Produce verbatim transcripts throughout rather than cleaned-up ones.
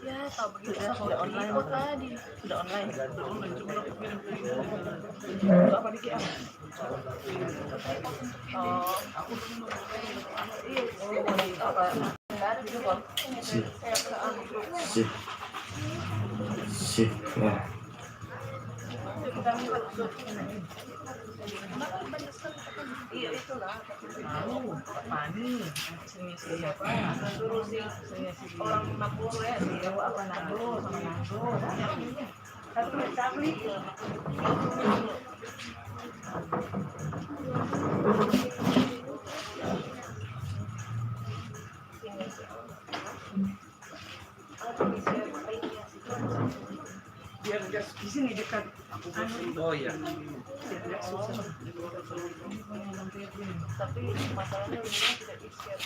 Ya, tak begitu. Sudah, sudah online tadi. Sudah online. Untuk apa dikit, ah? Oh. Iya, apa? Nggak ada di luar. Si. Si. Si. Ya. Iya, itulah. Tahu, Pak Pani, istrinya si siapa? Suruh si orang Makmur ya, si Dewa apa Nando, sama Nando. Satu Charlie. Biar gas di sini dekat. Oh iya. Biar gas susah. Tapi masalahnya ini tidak di-share.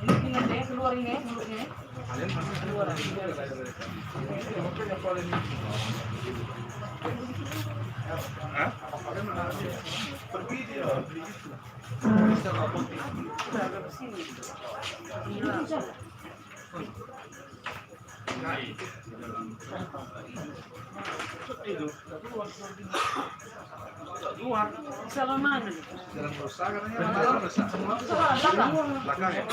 Ini, ini aja ya, keluar ini ya, mulutnya ya. Bisa lo mana? Belakang ya?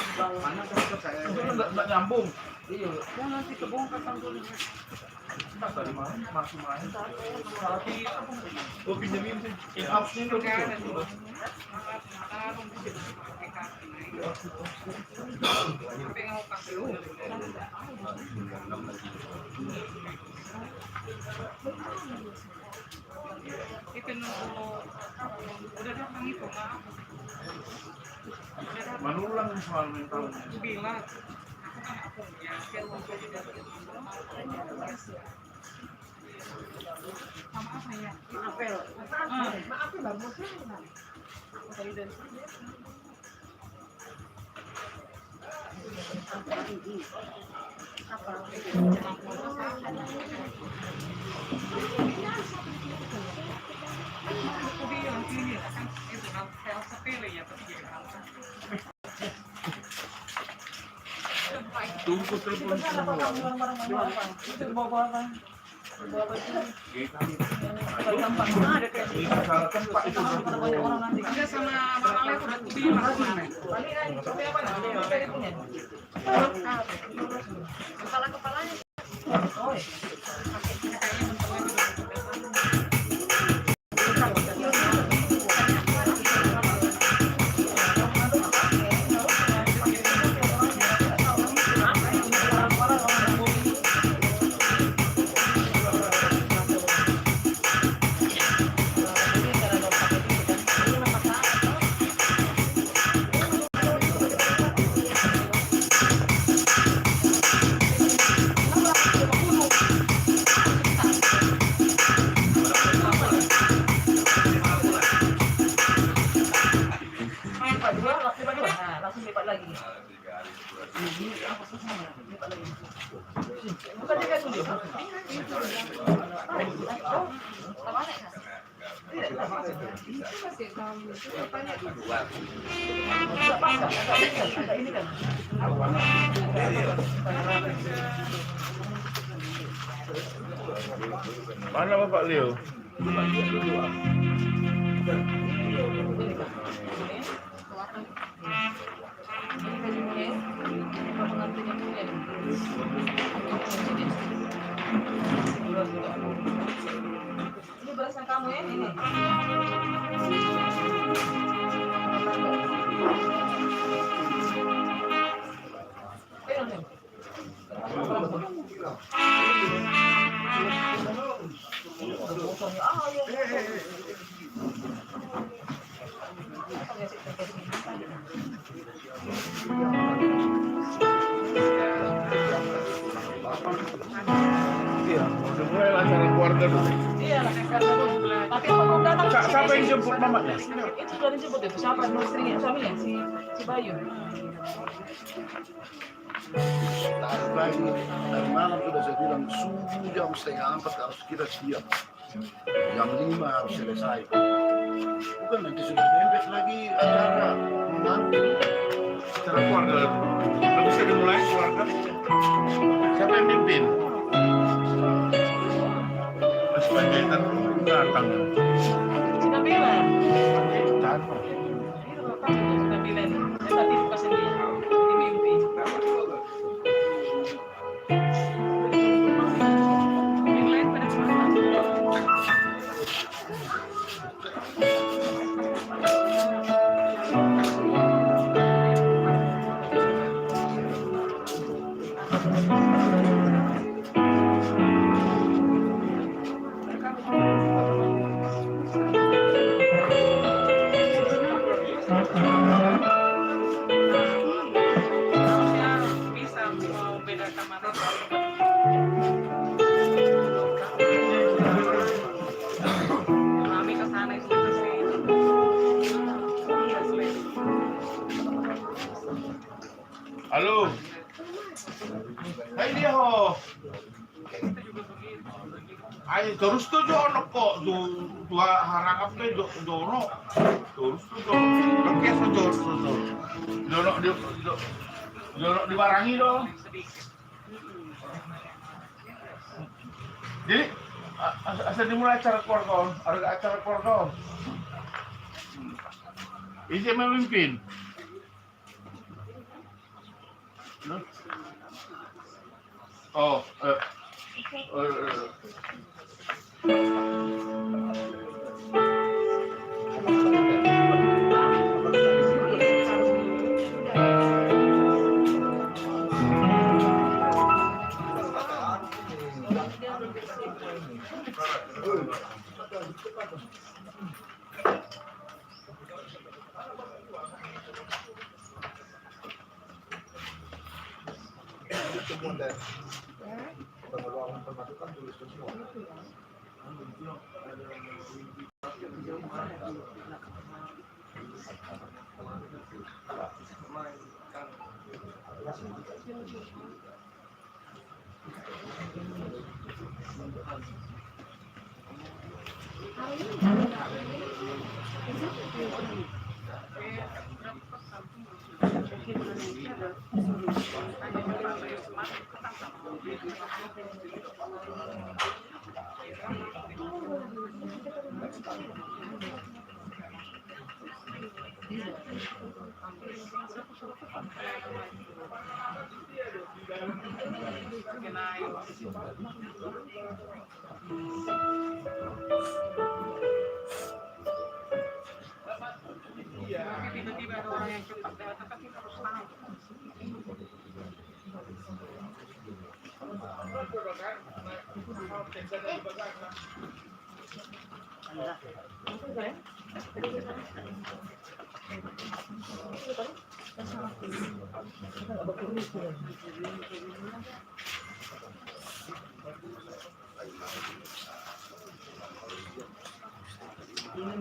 Mana kan saya? Itu kan nggak, nggak nyambung. Iya. Mau nanti kebongkar tanggulnya. Entah tadi malam, masuk main. Tapi, oh, pinjemin sih. In house-nya itu kan. Itu nunggu udah datang itu, Mak. Udah datang. Manulang soal mental. Bilang. Sama apa ya? Apel. Maaf, maaf, Bang. Maaf, Bang. Tunggu telepon semua. Main Pak dua, langsung Pak dua. Nah, langsung lipat lagi. Ini apa susahnya? Lipat lagi. Bukan dia kasih lipat. Mana Bapak Leo? Pesan kamu ya, ini. Iya, udah mulai lah acara keluarga dulu. Iya, lah, keluarga dulu. Tapi kalau mau datang ke sini, siapa yang jemput mamanya? Itu sudah dijemput itu. Siapa? Istrinya, suaminya, si, si Bayu. Tarik lagi. Tadi malam sudah saya bilang, subuh jam setengah empat harus kita siap. Jam lima harus selesai. Bukan nanti sudah bebas lagi acara menanti. Acara keluarga. Nggak bisa dimulai keluarga. Siapa yang mimpin? Mas Panjaitan datang. Sinabilan. Panjaitan. Sinabilan. Tadi pas ini. Di mimpi. Halo. Hai dia ho. Ai torus tu jo ono ko tu, tu harangap pe jo, jo ono. Torus tu jo. Oke, so jo, so jo. Jo ono di, jo, jo ono di barangi do. Jadi a-, as-, asa dimulai acara keluarga on, acara keluarga on. Ise memimpin? Oh, eh. Eh, eh.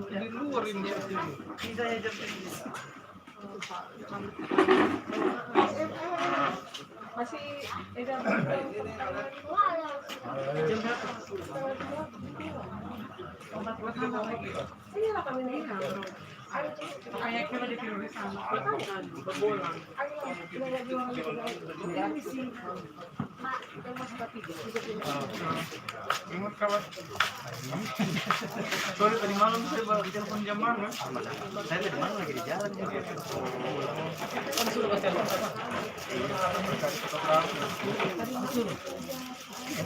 Di luar ini. Masih, eh, jam berapa? Iya, kami ini. Kayak kita di Indonesia. Betul. Ingat, kawan. Sorry, tadi malam saya baru telepon jam mana? Saya tadi malam lagi di jalan, ya. Kan suruh baca apa? Iya, fotografer. Iya,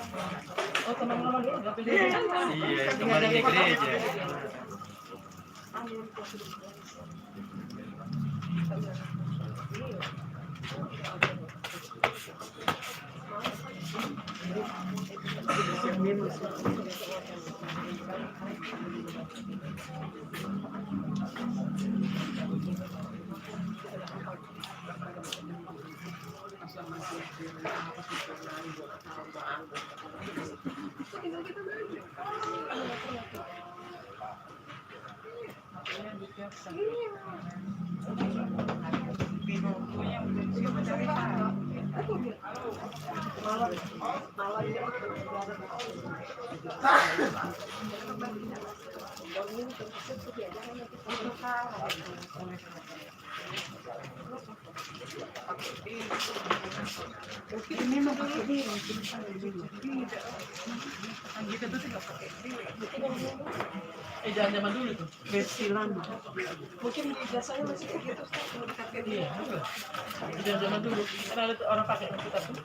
kembali ke gereja. Eh, jangan zaman dulu tuh. Versi lama. Mungkin ijazahnya masih kayak gitu, Ustaz, kalau dipakai. Iya, betul. Jangan zaman dulu. Kan ada tuh orang pakai kitab tuh.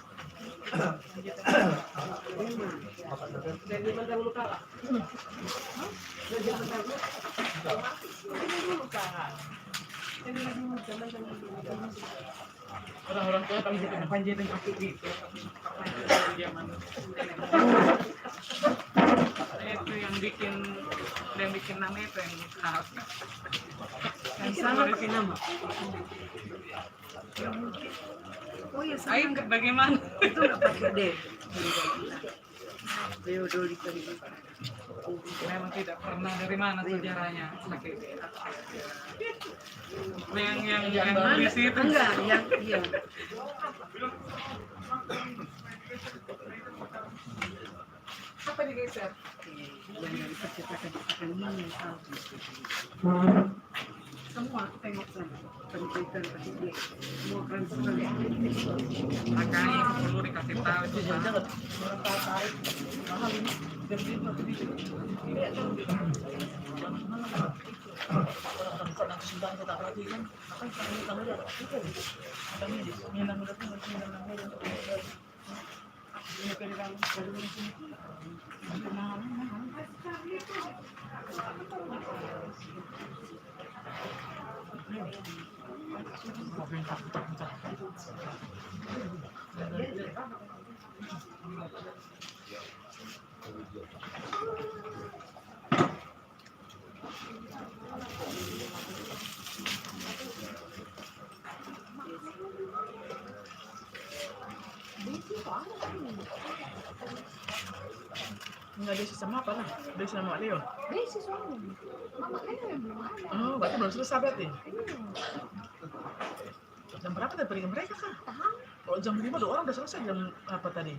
Dan zaman dahulu kala. Orang-orang tua kan gitu, kan? Panjaitan kaki gitu. Itu yang bikin, yang bikin nama itu yang harus. Yang sama pakai nama. Oh iya, sama. Aib bagaimana? Itu nggak pakai deh. Memang tidak pernah, dari mana sejarahnya pakai yang, yang, yang mana? Di situ. Enggak, yang, iya. Apa digeser? Yang dari percetakan, cetakan ini yang tahu. Semua tengok sana. Penelitian penelitian. Semua keren sekali. Makanya perlu dikasih tahu itu, Pak. Mahal ini. Orang-orang sudah kita perhatikan. Apa yang kami tahu ya? Itu. Apa ini? Ini namanya, ini namanya. Enggak, dia sih sama apa lah? Dia sama Mak Leo. Dia sih suami. Mama Leo yang belum ada. Oh, berarti belum selesai berarti? Iya. Jam berapa tadi pergi mereka kah? Tahu. Kalau jam lima doang orang udah selesai, jam apa tadi?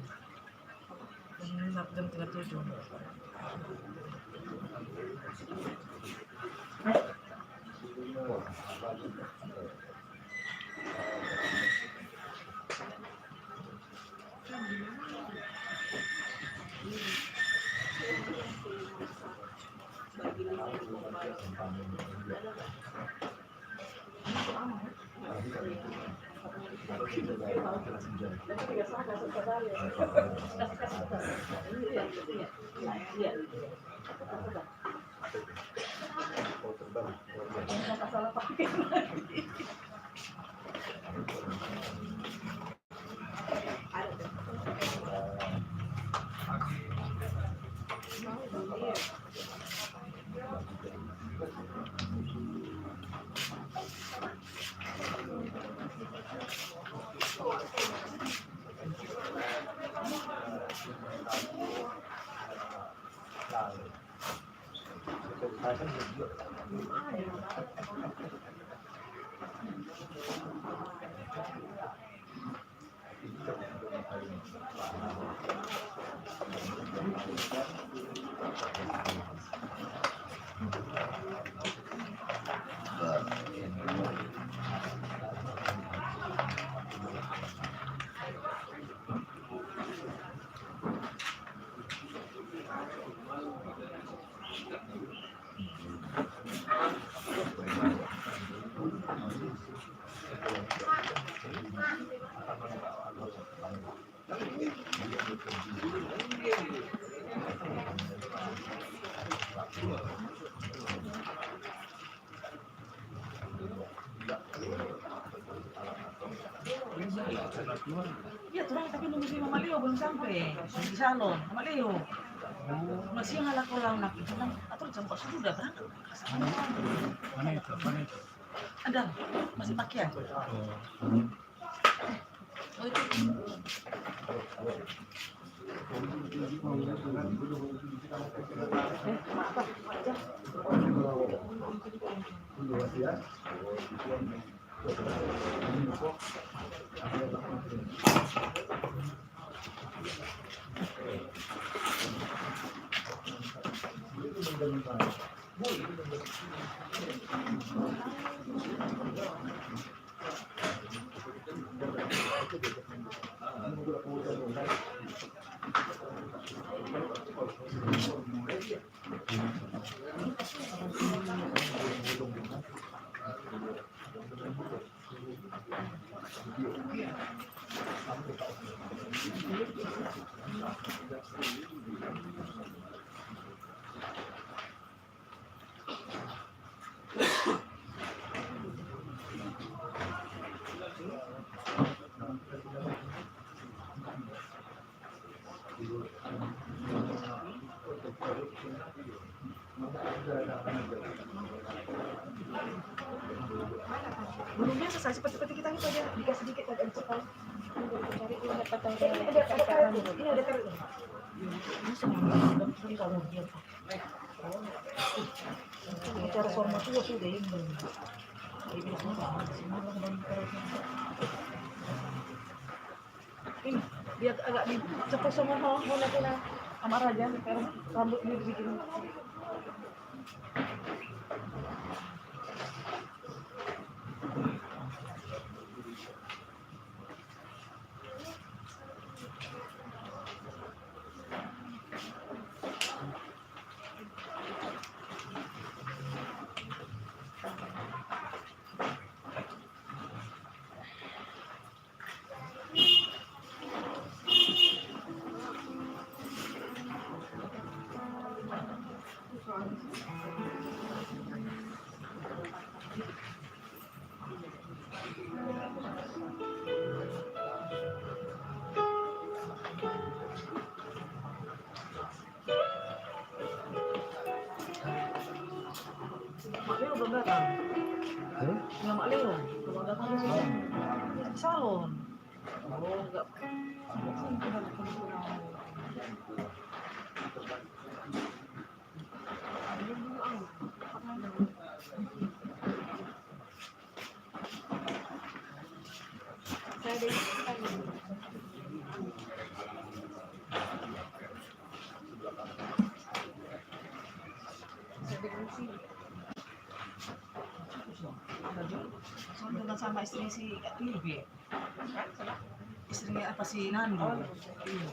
Jam, jam setengah tujuh. Iya, turang, tapi nunggu si Mama Leo belum sampai. Di salon, Mama Leo. Masih ngalak ulang nak. Atur jam empat sudah, berangkat. Mana itu? Mana itu? Ada, masih pakaian. Oh. Belum biasa, saya seperti, seperti kita gitu aja, dikasih dikit agak dicekal. Cari dulu, dapat tahu. Eh, ini ada, ada karet tuh. Ini ada karet tuh. Ini semua, ini kalau dia. Acara format tua sudah ini. Ini semua, semua orang. Ini, dia agak di, cepat semua, ho, ho, nanti nah. Sama raja, sekarang rambut ini begini. Mak Leo belum datang. Hmm? Mak Leo belum datang. Salon. Oh, enggak. Sama istri si Ibe. Istrinya apa si Nando? Iya.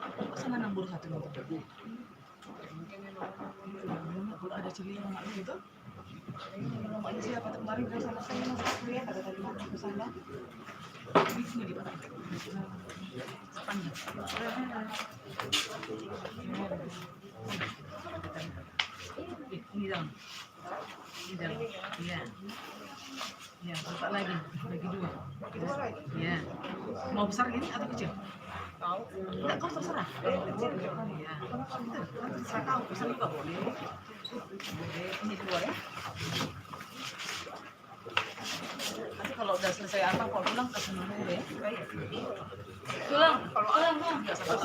Masa Nando baru satu nonton? Kalau ada celia mak gitu. Mak siapa tuh kemarin kan sama saya, mas, aku ya, kata tadi mak ke sana. Ini di mana? Sepanjang. Ini dong. Iya. Iya, buka lagi. Bagi dua. Iya. Mau besar gini atau kecil? Enggak, kau terserah. Iya. Itu, nanti terserah kau. Besar juga boleh. Boleh. Ini dua ya. Nanti kalau udah selesai apa, kalau pulang kasih nomor ya. Pulang, pulang, pulang. Iya, sama.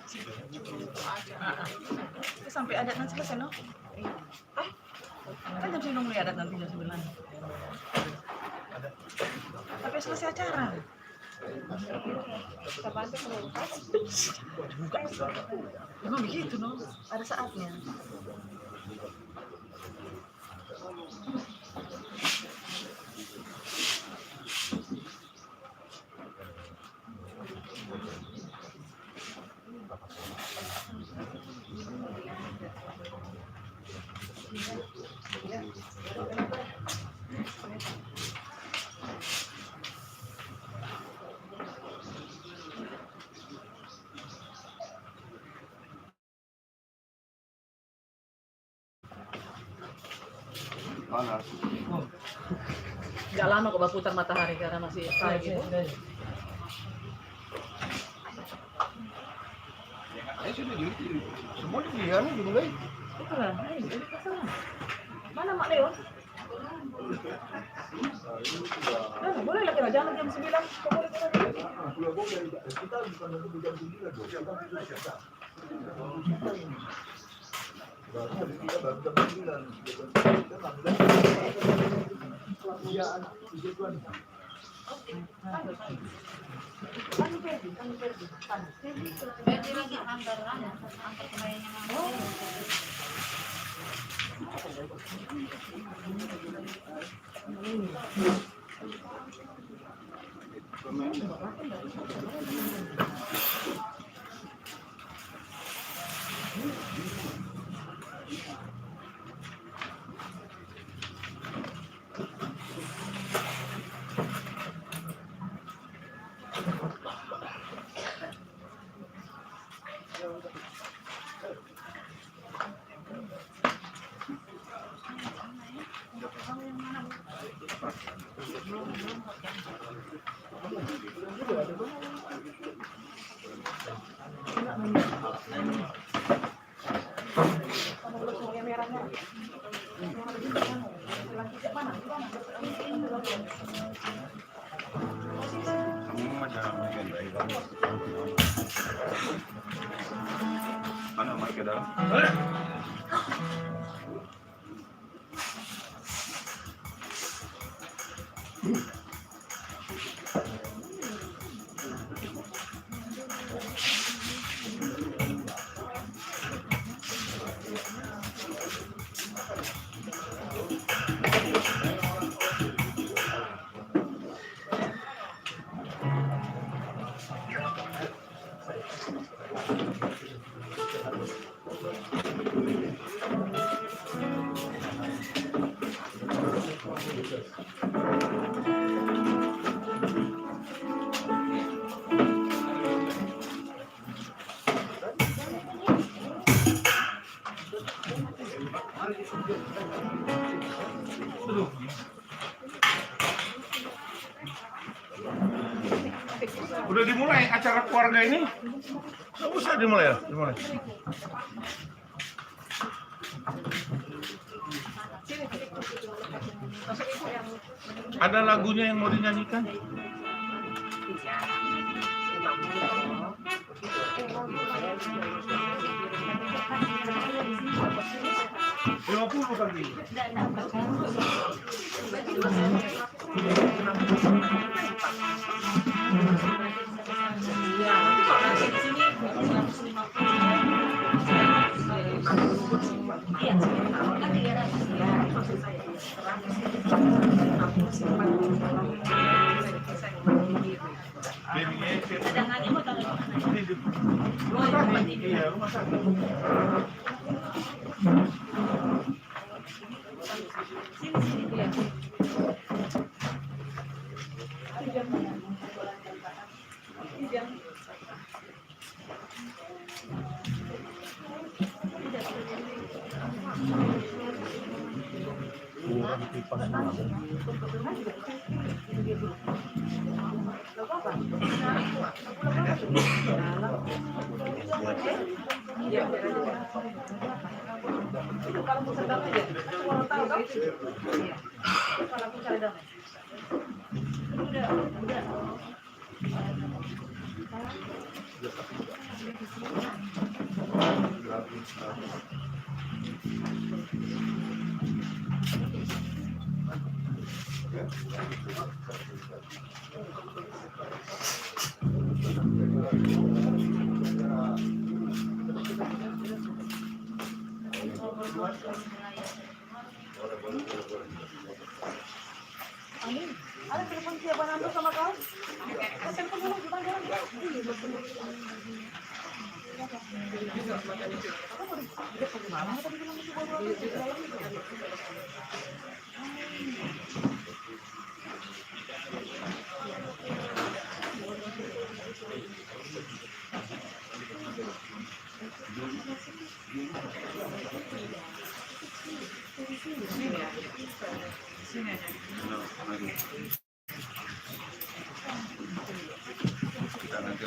Itu sampai adat nanti selesai, no? Eh? Kan jam sembilan mulai adat nanti, jam sembilan. Sampai selesai acara. Buka. Emang begitu, no? Ada saatnya. Panas. Agak lama kok berputar matahari karena masih pagi. Ayo, sudah, jadi semua di pilihan dimulai. Itulah, ayo, jadi pasangan. Mana Mak Leo? Nah, boleh lagi, jangan jam sembilan. Boleh, boleh, boleh. Kita bukan menunggu jam sembilan, bro. Kita bisa siap. Mana, Mike, ke dalam? Udah dimulai acara keluarga ini? Nggak usah dimulai ya? Dimulai. Ada lagunya yang mau dinyanyikan? Lima puluh kali. Ada telepon siapa nanti sama kau? Telepon dulu, gimana?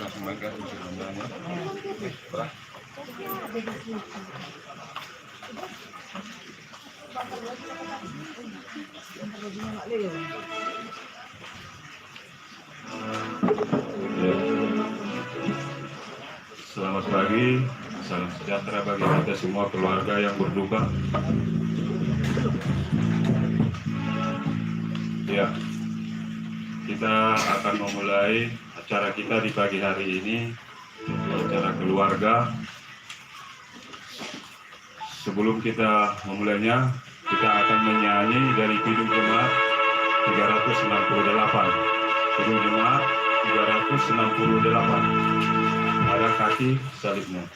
Ya. Selamat pagi, salam sejahtera bagi kita semua keluarga yang berduka. Ya, kita akan memulai acara kita di pagi hari ini, acara keluarga. Sebelum kita memulainya, kita akan menyanyi dari Kidung Jemaat tiga ratus enam puluh delapan. Kidung Jemaat tiga ratus enam puluh delapan. Ada kaki salibnya.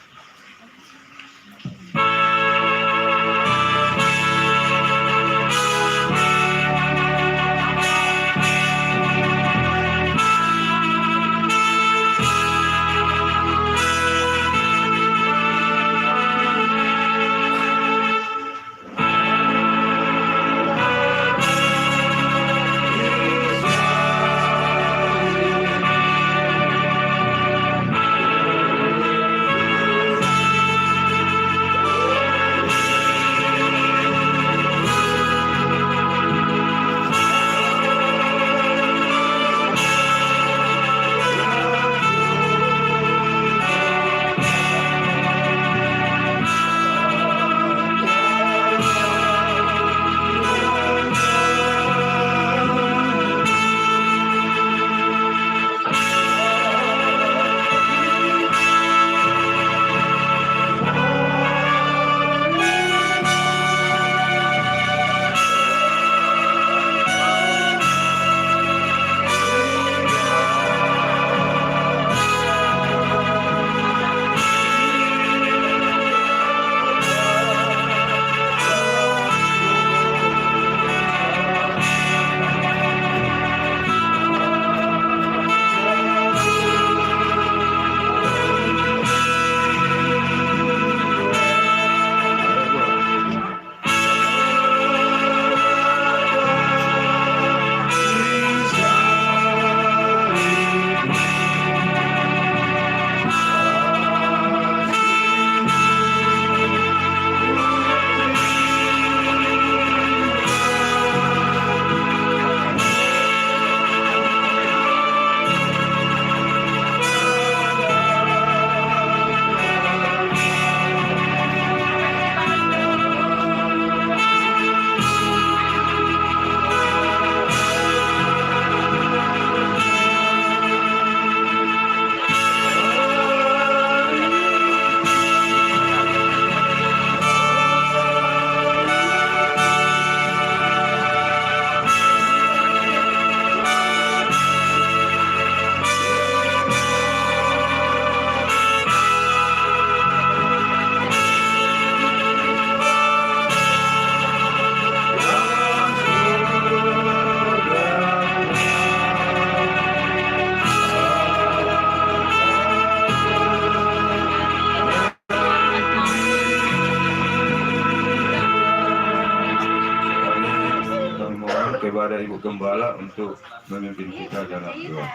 Kami mohon kepada Ibu Gembala untuk memimpin kita dalam doa.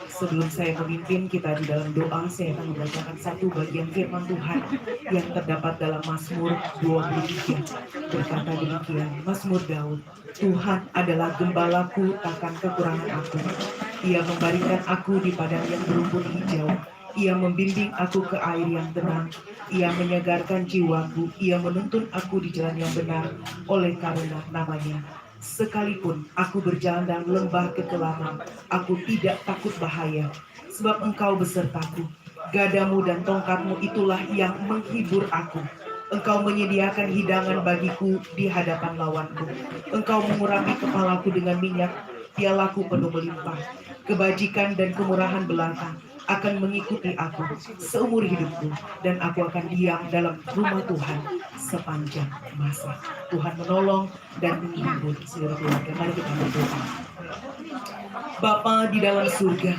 Sebelum saya memimpin kita di dalam doa, saya akan membacakan satu bagian firman Tuhan yang terdapat dalam Mazmur dua puluh tiga. Berkata demikian, Mazmur Daud, "Tuhan adalah gembalaku, takkan kekurangan aku. Ia membaringkan aku di padang yang berumput hijau. Ia membimbing aku ke air yang tenang. Ia menyegarkan jiwaku. Ia menuntun aku di jalan yang benar oleh karena nama-Nya. Sekalipun aku berjalan dalam lembah kegelapan, aku tidak takut bahaya, sebab Engkau besertaku. Gadamu dan tongkatmu itulah yang menghibur aku. Engkau menyediakan hidangan bagiku di hadapan lawanku. Engkau mengurapi kepalaku dengan minyak, pialaku penuh melimpah. Kebajikan dan kemurahan belaka akan mengikuti aku seumur hidupku, dan aku akan diam dalam rumah Tuhan sepanjang masa." Tuhan menolong dan menghibur seluruh keluarga. Mari kita berdoa. Bapa di dalam surga,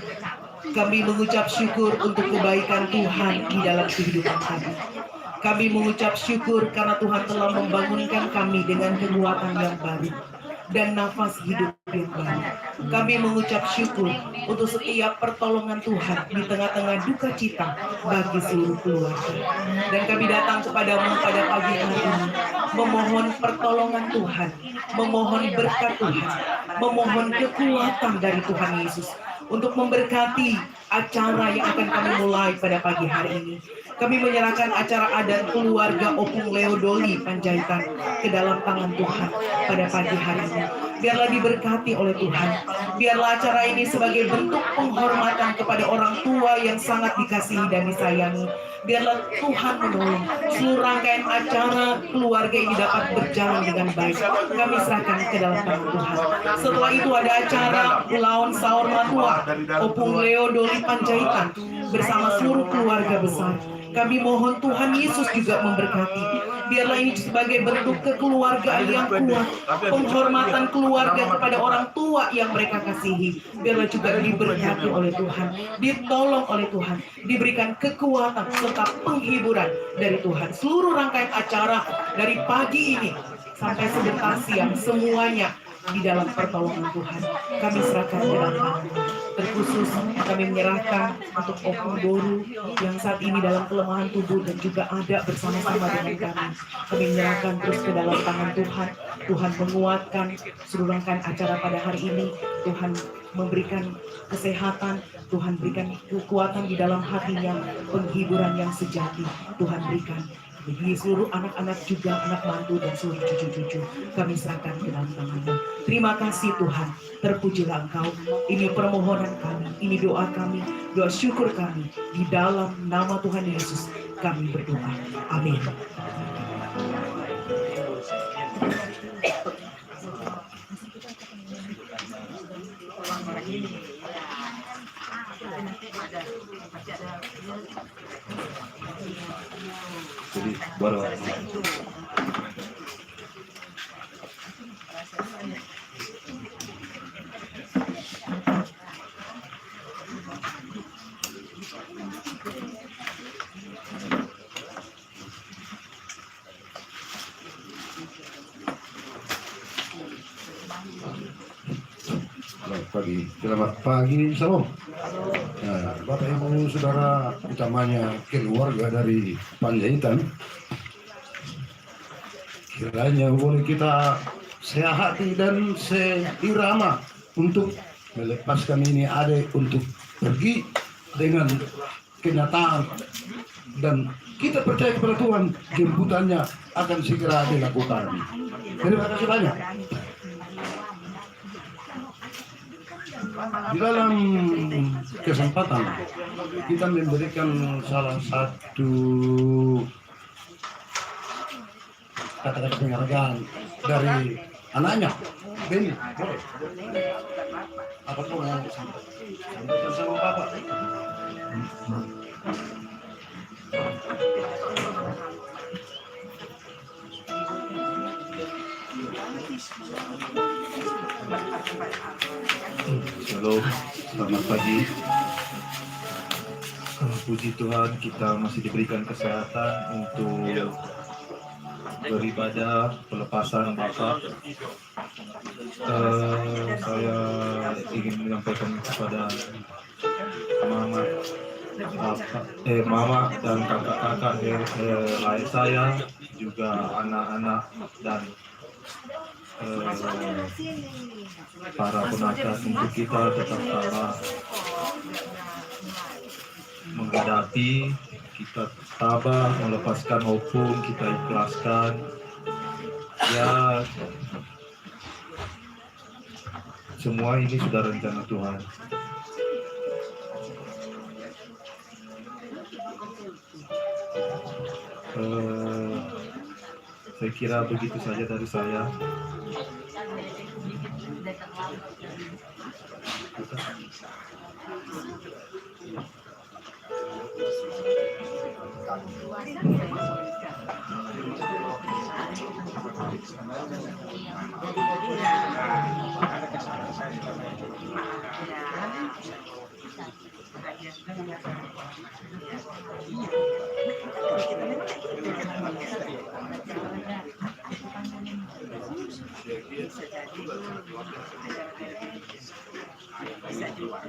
kami mengucap syukur untuk kebaikan Tuhan di dalam kehidupan kami. Kami mengucap syukur karena Tuhan telah membangunkan kami dengan kekuatan yang baru dan nafas hidup yang baru. Kami mengucap syukur untuk setiap pertolongan Tuhan di tengah-tengah duka cita bagi seluruh keluarga. Dan kami datang kepadamu pada pagi hari ini, memohon pertolongan Tuhan, memohon berkat Tuhan, memohon kekuatan dari Tuhan Yesus untuk memberkati acara yang akan kami mulai pada pagi hari ini. Kami menyerahkan acara adat keluarga Opung Leo Doli Panjaitan ke dalam tangan Tuhan pada pagi hari ini. Biarlah diberkati oleh Tuhan. Biarlah acara ini sebagai bentuk penghormatan kepada orang tua yang sangat dikasihi dan disayangi. Biarlah Tuhan menolong seluruh rangkaian acara keluarga ini dapat berjalan dengan baik. Kami serahkan ke dalam tangan Tuhan. Setelah itu ada acara ulaon saur matua Opung Leo Doli Panjaitan bersama seluruh keluarga besar. Kami mohon Tuhan Yesus juga memberkati. Biarlah ini sebagai bentuk kekeluargaan yang kuat, penghormatan keluarga kepada orang tua yang mereka kasihi. Biarlah juga diberkati oleh Tuhan, ditolong oleh Tuhan, diberikan kekuatan serta penghiburan dari Tuhan. Seluruh rangkaian acara dari pagi ini sampai sebentar siang, semuanya di dalam pertolongan Tuhan. Kami serahkan ke dalam tangan. Terkhusus kami menyerahkan untuk Opung Boru yang saat ini dalam kelemahan tubuh dan juga ada bersama-sama dengan kami. Kami menyerahkan terus ke dalam tangan Tuhan. Tuhan menguatkan seluruh rangkaian acara pada hari ini. Tuhan memberikan kesehatan, Tuhan berikan kekuatan di dalam hatinya, penghiburan yang sejati Tuhan berikan. Bagi seluruh anak-anak juga, anak mantu dan seluruh cucu-cucu, kami serahkan ke dalam tangan-Mu. Terima kasih Tuhan, terpujilah Engkau. Ini permohonan kami, ini doa kami, doa syukur kami. Di dalam nama Tuhan Yesus kami berdoa. Amin. Jadi, baru. Selamat pagi. Selamat pagi, Salam. Nah, Bapak Ibu Saudara, utamanya keluarga dari Panjaitan, kiranya boleh kita sehati dan seirama untuk melepaskan ini ade untuk pergi dengan kenyataan, dan kita percaya kepada Tuhan, jemputannya akan segera dilakukan. Terima kasih banyak. Di dalam kesempatan kita memberikan salah satu kata-kata penghargaan dari anaknya, Benny. Boleh? Apa kau mau sampaikan? Sampaikan sama Bapak. Shalom, selamat pagi. Eh, puji Tuhan, kita masih diberikan kesehatan untuk beribadah pelepasan Bapak. Eh, saya ingin menyampaikan kepada mama, apa, eh, mama dan kakak-kakak, eh, eh, lain saya, juga anak-anak dan, eh, para ponakan untuk kita tetap tabah menghadapi, kita tabah melepaskan Opung, kita ikhlaskan. Ya, semua ini sudah rencana Tuhan. Eh, saya kira begitu saja dari saya. Terima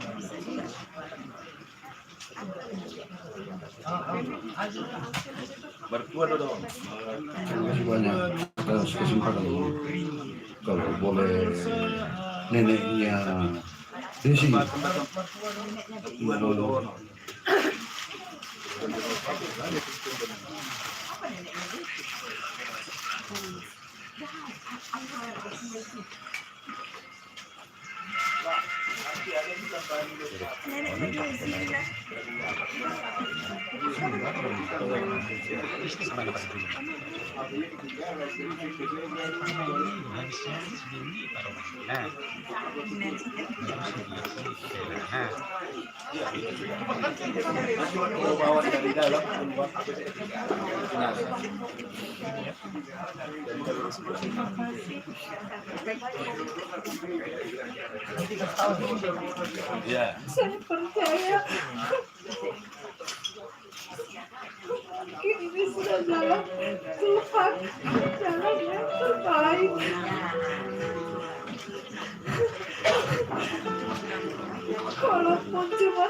kasih banyak atas kesempatan ini. Kalau boleh, neneknya Desi. Saya percaya ini sudah jalan Tuhan, jalan yang terbaik. Walaupun cuma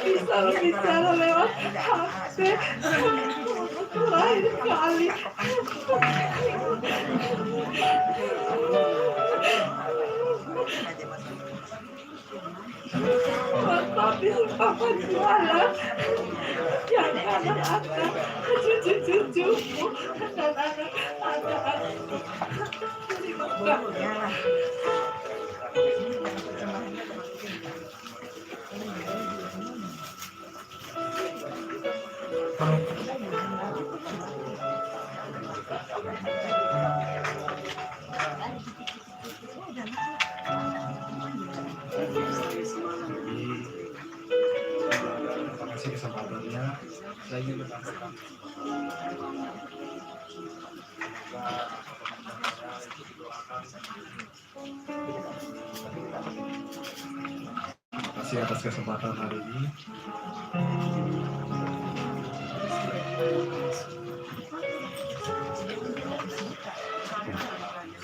bisa bicara lewat H P, lain kali. Tapi apa jualan yang anak-anak, cucu-cucuku, dan anak-anak. Terima kasih kesempatannya. Saya ingin menyampaikan Terima kasih atas kesempatan hari ini.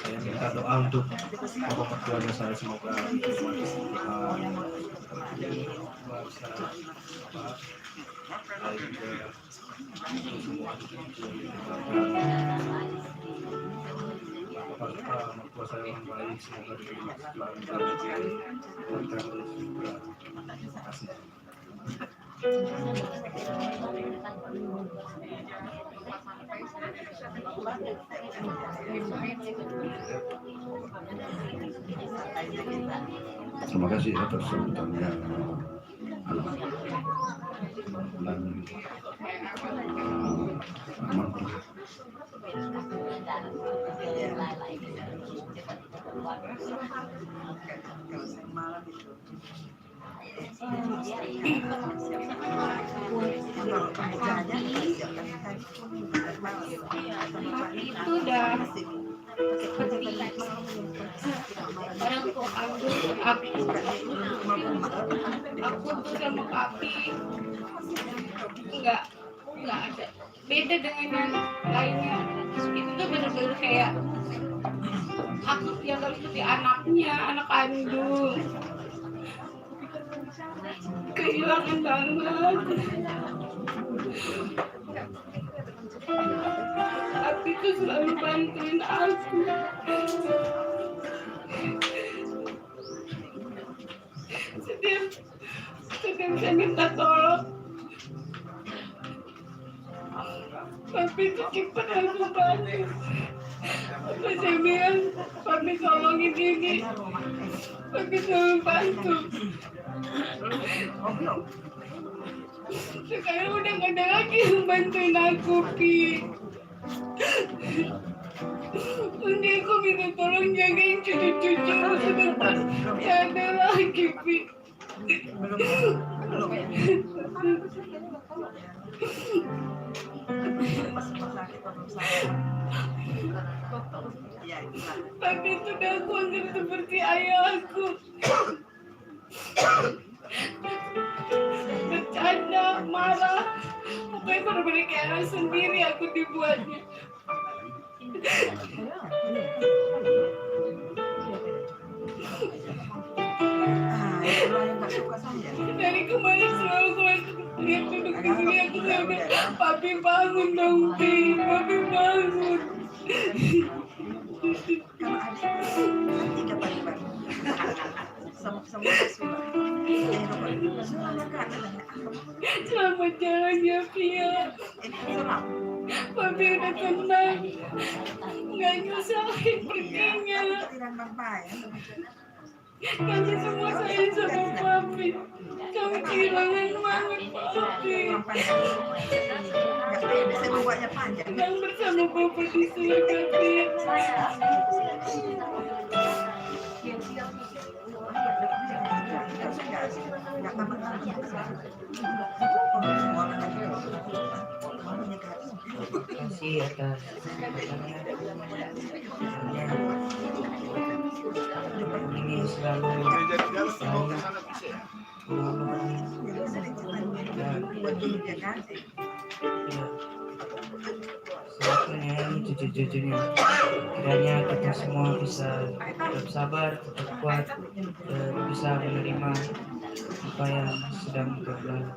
Saya minta doa untuk bapak mertuanya saya, semoga diterima Tuhan. Baik, eh, Terima kasih atas sambutannya. Itu dah seperti orang tua kandung aku. Aku tuh sama papi nggak, nggak ada. Beda dengan yang lainnya. Itu tuh bener-bener kayak aku yang seperti anaknya, anak kandung. Kehilangan banget. Tapi itu selalu bantuin aku. Setiap, setiap saya minta tolong, papi itu cepat langsung bantu. Apa saya bilang, papi tolongin ini, papi selalu bantu. Sekarang udah gak ada lagi yang bantuin aku, Pi. Nanti aku minta tolong jagain cucu-cucu sebentar. Gak ada lagi, Pi. Papi itu udah aku anggap seperti ayah aku. Bercanda, marah, pokoknya bener-bener kayak anak sendiri aku dibuatnya. Dari kemarin selalu aku lihat duduk di sini, aku sudah, "Papi, bangun dong, Pi. Papi, bangun." Kalau ada, nanti kata Iwan. Sem-, semua sudah. Selamat, Kak. Selamat jalan ya, Pi, ya. Eh, selamat. Papi udah tenang. Nggak nyusahin perginya. Iya, tapi tidak berbahaya. Kami semua sayang sama Papi. Kami kehilangan banget Papi. Yang bersama Bapak di surga, Pi. Terima kasih atas ini selalu selalu menolong dan, ya, selalu menyayangi cucu-cucunya. Kiranya kita semua bisa tetap sabar, tetap kuat, dan bisa menerima apa yang sedang berlalu.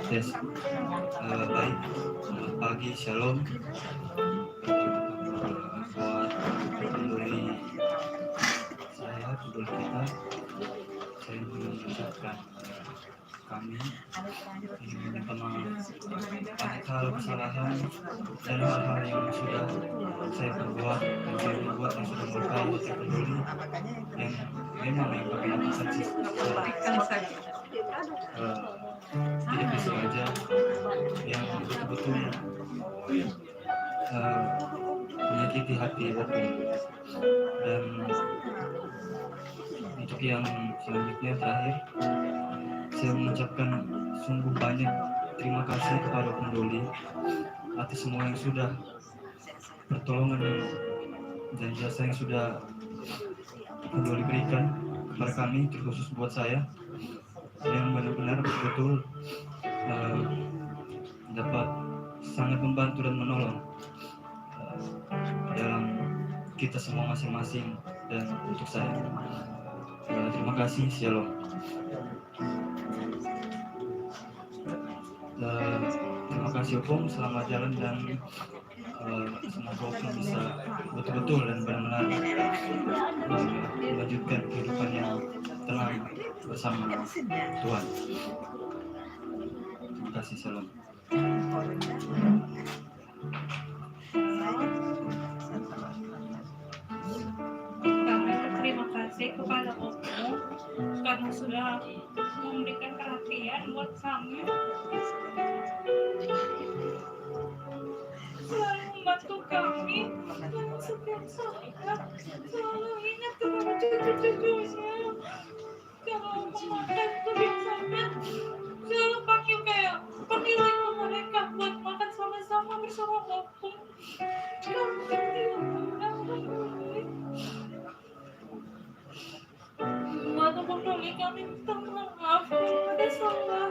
Yes. Eh, baik. Eh, pagi, shalom. Buat peduli saya, peduli kita, saya ingin mengucapkan, eh, kami ingin minta maaf atas hal kesalahan dan hal-hal yang sudah saya perbuat dan saya perbuat yang sudah melukai hati peduli, yang memang yang kami lakukan sih, eh, tidak disengaja, yang betul-betul eh, menyakiti hati Opung. Dan untuk yang selanjutnya, terakhir, saya mengucapkan sungguh banyak terima kasih kepada Opung Doli atas semua yang sudah, pertolongan dan jasa yang sudah Opung Doli berikan kepada kami, terkhusus buat saya. Yang benar-benar betul, eh, dapat sangat membantu dan menolong, eh, dalam kita semua masing-masing dan untuk saya. Eh, terima kasih, shalom. Eh, terima kasih, Opung, selamat jalan dan eh, semoga Opung bisa betul-betul dan benar-benar, eh, melanjutkan kehidupan yang tenang bersama Tuhan. Terima kasih, shalom. Kami berterima kasih kepada Opung karena sudah memberikan perhatian buat kami. Selalu membantu kami dalam setiap saat. Selalu ingat kepada cucu-cucunya. Kalau mau makan, kebiasaannya selalu panggil kayak, panggilin mereka buat makan sama-sama bersama Opung. Kami tidak pernah peduli. Buat Opung Doli, kami minta maaf kalau ada salah.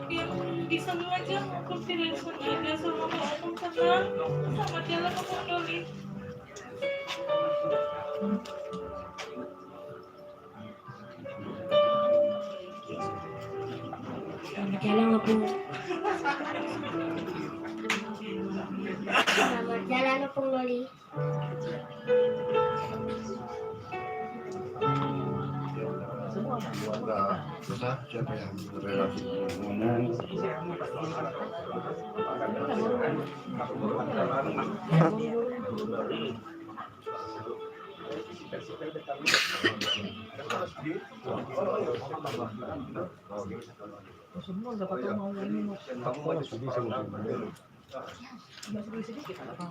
Yang disengaja maupun tidak disengaja, semoga Opung tenang. Selamat jalan, Opung Doli. Selamat jalan, Opung. Selamat jalan, Opung Doli. Keluarga besar, siapa yang berrelasi ngomong?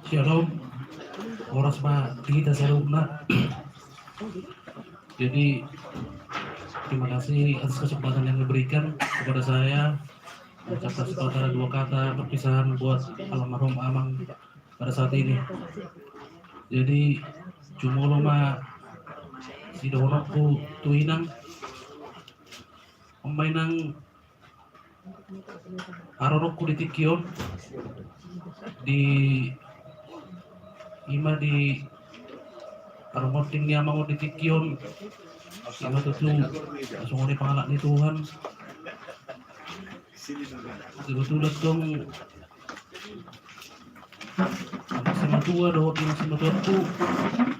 Shalom, horas ma di hita saluhutna. Jadi, terima kasih atas kesempatan yang diberikan kepada saya mengucapkan sepatah dua kata perpisahan buat almarhum Amang pada saat ini. Jadi, jumolo ma sidohononku tu inang, on ma inang, haroroku di tingki on, di ima di haroroan ni amang on di tingki on, ima tutu songon i pangalap ni Tuhan. Kebetulan tong, amang simatua dohot inang simatuaku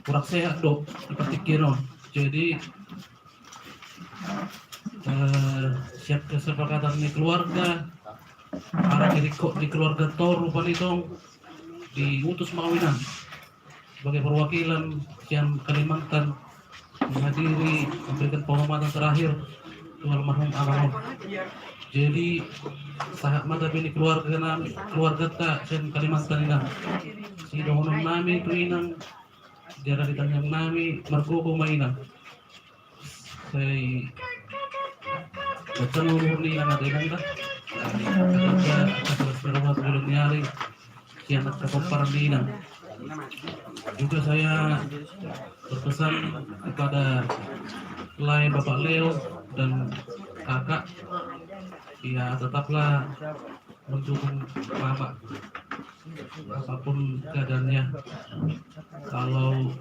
kurang sehat do di partingkian on. Jadi, eh, sian kesepakatan ni keluarga, arah di, di keluarga Toru, rupani tong diutus ma au inang sebagai perwakilan sian Kalimantan menghadiri, memberikan penghormatan terakhir tu almarhum amang on. Jadi, sahat ma tabi ni keluarga nami, keluarganta sian Kalimantan, inang, sidohonon nami tu inang, jala ditangiang nami margogo ma inang. Sai baca nomor ni inang, ada inang dah. Ada, ada, ada, ada, sian angka pomparan ni inang. Juga saya berpesan kepada lae Bapak Leo dan kakak, ya, tetaplah mendukung Bapak apapun keadaannya. Kalau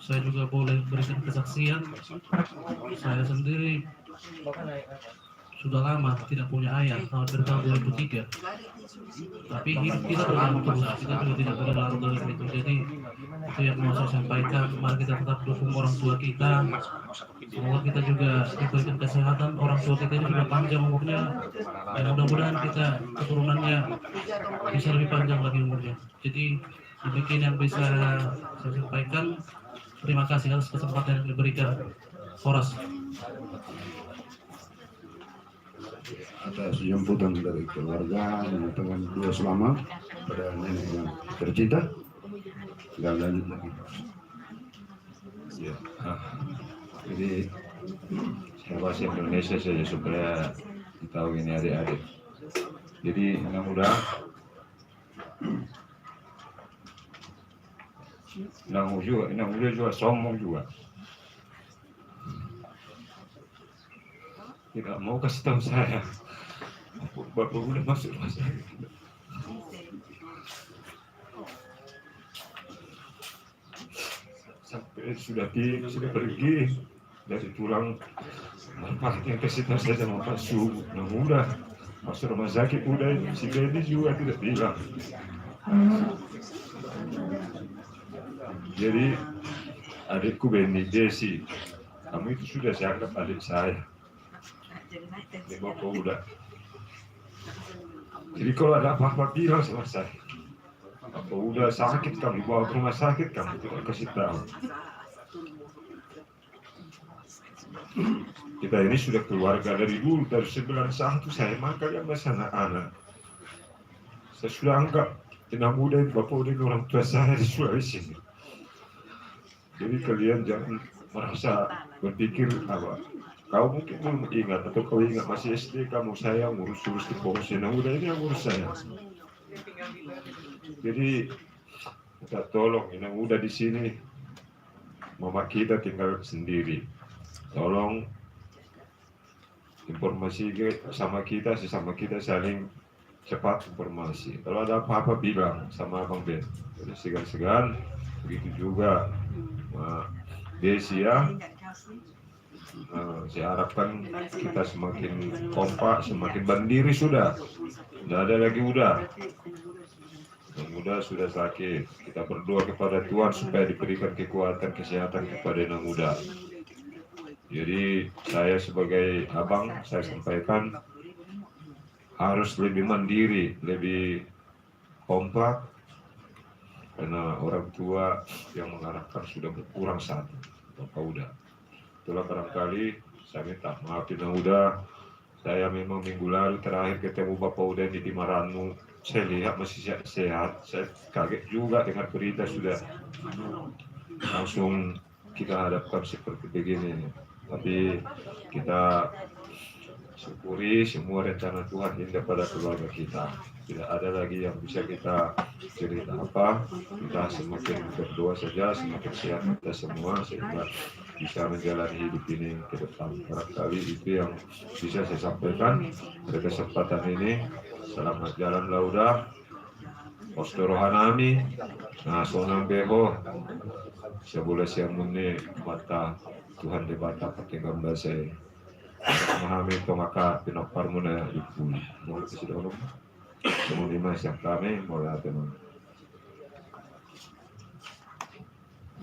saya juga boleh berikan kesaksian, saya sendiri sudah lama tidak punya ayah, hampir tahun dua ribu tiga. Tapi hidup kita berlalu terus, kita juga tidak boleh larut dalam itu. Jadi, itu yang mau saya sampaikan, mari kita tetap dukung orang tua kita. Semoga kita juga diberikan kesehatan, orang tua kita ini juga panjang umurnya, dan mudah-mudahan kita keturunannya bisa lebih panjang lagi umurnya. Jadi, demikian yang bisa saya sampaikan. Terima kasih atas kesempatan yang diberikan. Horas. Atas jemputan dari keluarga, teman-teman, dua selamat pada nenek yang tercinta. Tinggal lanjut lagi. Ya. Ah. Jadi, saya bahasa Indonesia saja supaya ditahu ini adik-adik. Jadi, inang Uda, inang Uda juga, inang Uda juga sombong juga. Tidak mau kasih tahu saya. Bapak udah masuk rumah sakit. Sampai sudah ti-, sudah pergi dari tulang. Bapak yang kasih tahu saya sama Pak Subuh. Nah, udah masuk rumah sakit, udah si Benny juga tidak bilang. Jadi adikku Benny, Desi, kamu itu sudah saya anggap adik saya. Di Bapak Uda. Jadi kalau ada apa-apa bilang sama saya. Bapak Uda sakit, kamu bawa ke rumah sakit, kamu tidak kasih tahu. Kita ini sudah keluarga dari dulu, dari sembilan satu saya makan sama anak-anak. Saya sudah anggap inang Uda, Bapak Uda ini orang tua saya di Sulawesi ini. Jadi kalian jangan merasa berpikir apa. Kau mungkin belum ingat, atau kau ingat masih S D kamu, saya ngurus-urus di pos, inang Uda ini yang ngurus saya. Jadi minta tolong, inang Uda di sini, mama kita tinggal sendiri. Tolong informasi ke sama kita, sesama kita saling cepat informasi. Kalau ada apa-apa bilang sama Abang Ben. Jadi segan-segan, begitu juga Ma Desi ya. Eh, saya harapkan kita semakin kompak, semakin mandiri sudah. Tidak ada lagi Uda. Inang Uda sudah sakit. Kita berdoa kepada Tuhan supaya diberikan kekuatan, kesehatan kepada inang Uda. Jadi saya sebagai abang, saya sampaikan harus lebih mandiri, lebih kompak, Karena orang tua yang mengarahkan sudah berkurang satu, Bapak Uda. Itulah barangkali saya minta maaf, Ina Uda. Saya memang minggu lalu terakhir ketemu Bapak Uda ini di Marannu. Saya lihat masih sehat-sehat. Saya kaget juga dengar berita sudah langsung kita hadapkan seperti begini. Tapi kita syukuri semua rencana Tuhan indah pada keluarga kita. Tidak ada lagi yang bisa kita cerita apa. Kita semakin berdoa saja, semakin sehat kita semua, sehingga bisa menjalani hidup ini ke depan. Barangkali itu yang bisa saya sampaikan pada kesempatan ini. Selamat jalan, Lauda. Pos do rohanami, na sonang be ho. Sian bola siamun ni Amanta Tuhan Debata, partingkian basa i. Hami tong angka pinomparmuna di pudi. Mauliate ma sian hami, mauliate ma.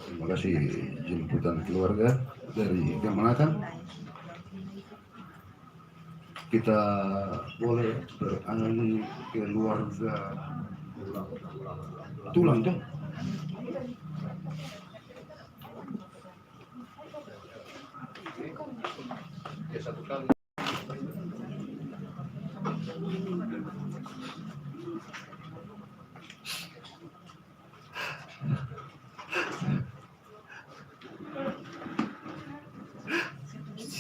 Terima kasih jemputan keluarga dari Gamanakan. Kita boleh beralih keluarga tulang tuh.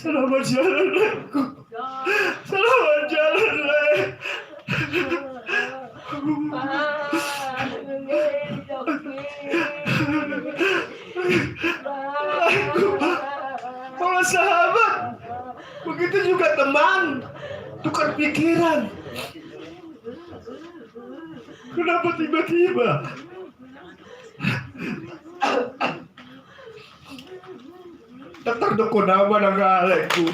Selamat jalan, Lae. Selamat jalan, Lae. Kalau sahabat, begitu juga teman, tukar pikiran. Kenapa tiba-tiba? Tatar do kona mana galekku.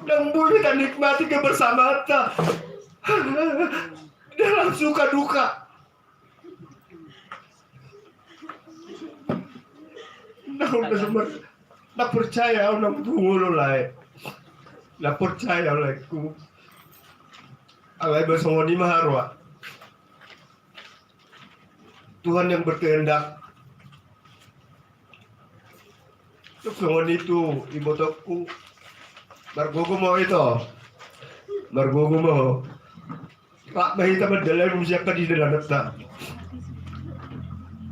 Nang boi tanikmati kebersamaan ta dalam suka duka. Nang, nang percaya au nang tu ngolo, Lae. Nang percaya au, Laengku. Alai ba songon i ma haroa. Tuhan yang berkehendak. Songon i tu ibotongku. Margogo ma ho ito. Margogo ma ho. Rap ma hita mandalani muse angka di dalananta.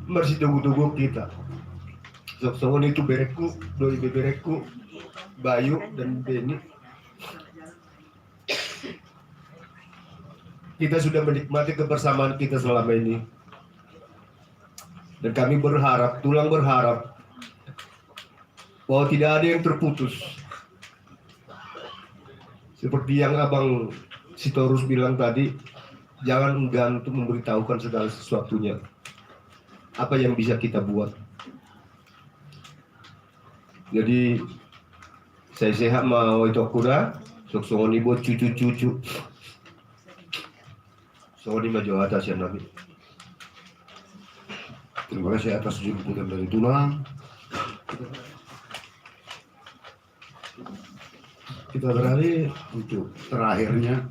Marsitogu-togu hita. Songon i tu berengku, dua ibeberengku, Bayu dan Beni. Kita sudah menikmati kebersamaan kita selama ini. Dan kami berharap, tulang berharap, bahwa tidak ada yang terputus. Seperti yang Abang Sitorus bilang tadi, jangan enggan untuk memberitahukan segala sesuatunya. Apa yang bisa kita buat. Jadi, sai sehat ma ho itongku da, songon i buat cucu-cucu. Songon i ma jo hata sian hami. Terima kasih atas jemputan dari tulang. Kita beralih untuk terakhirnya.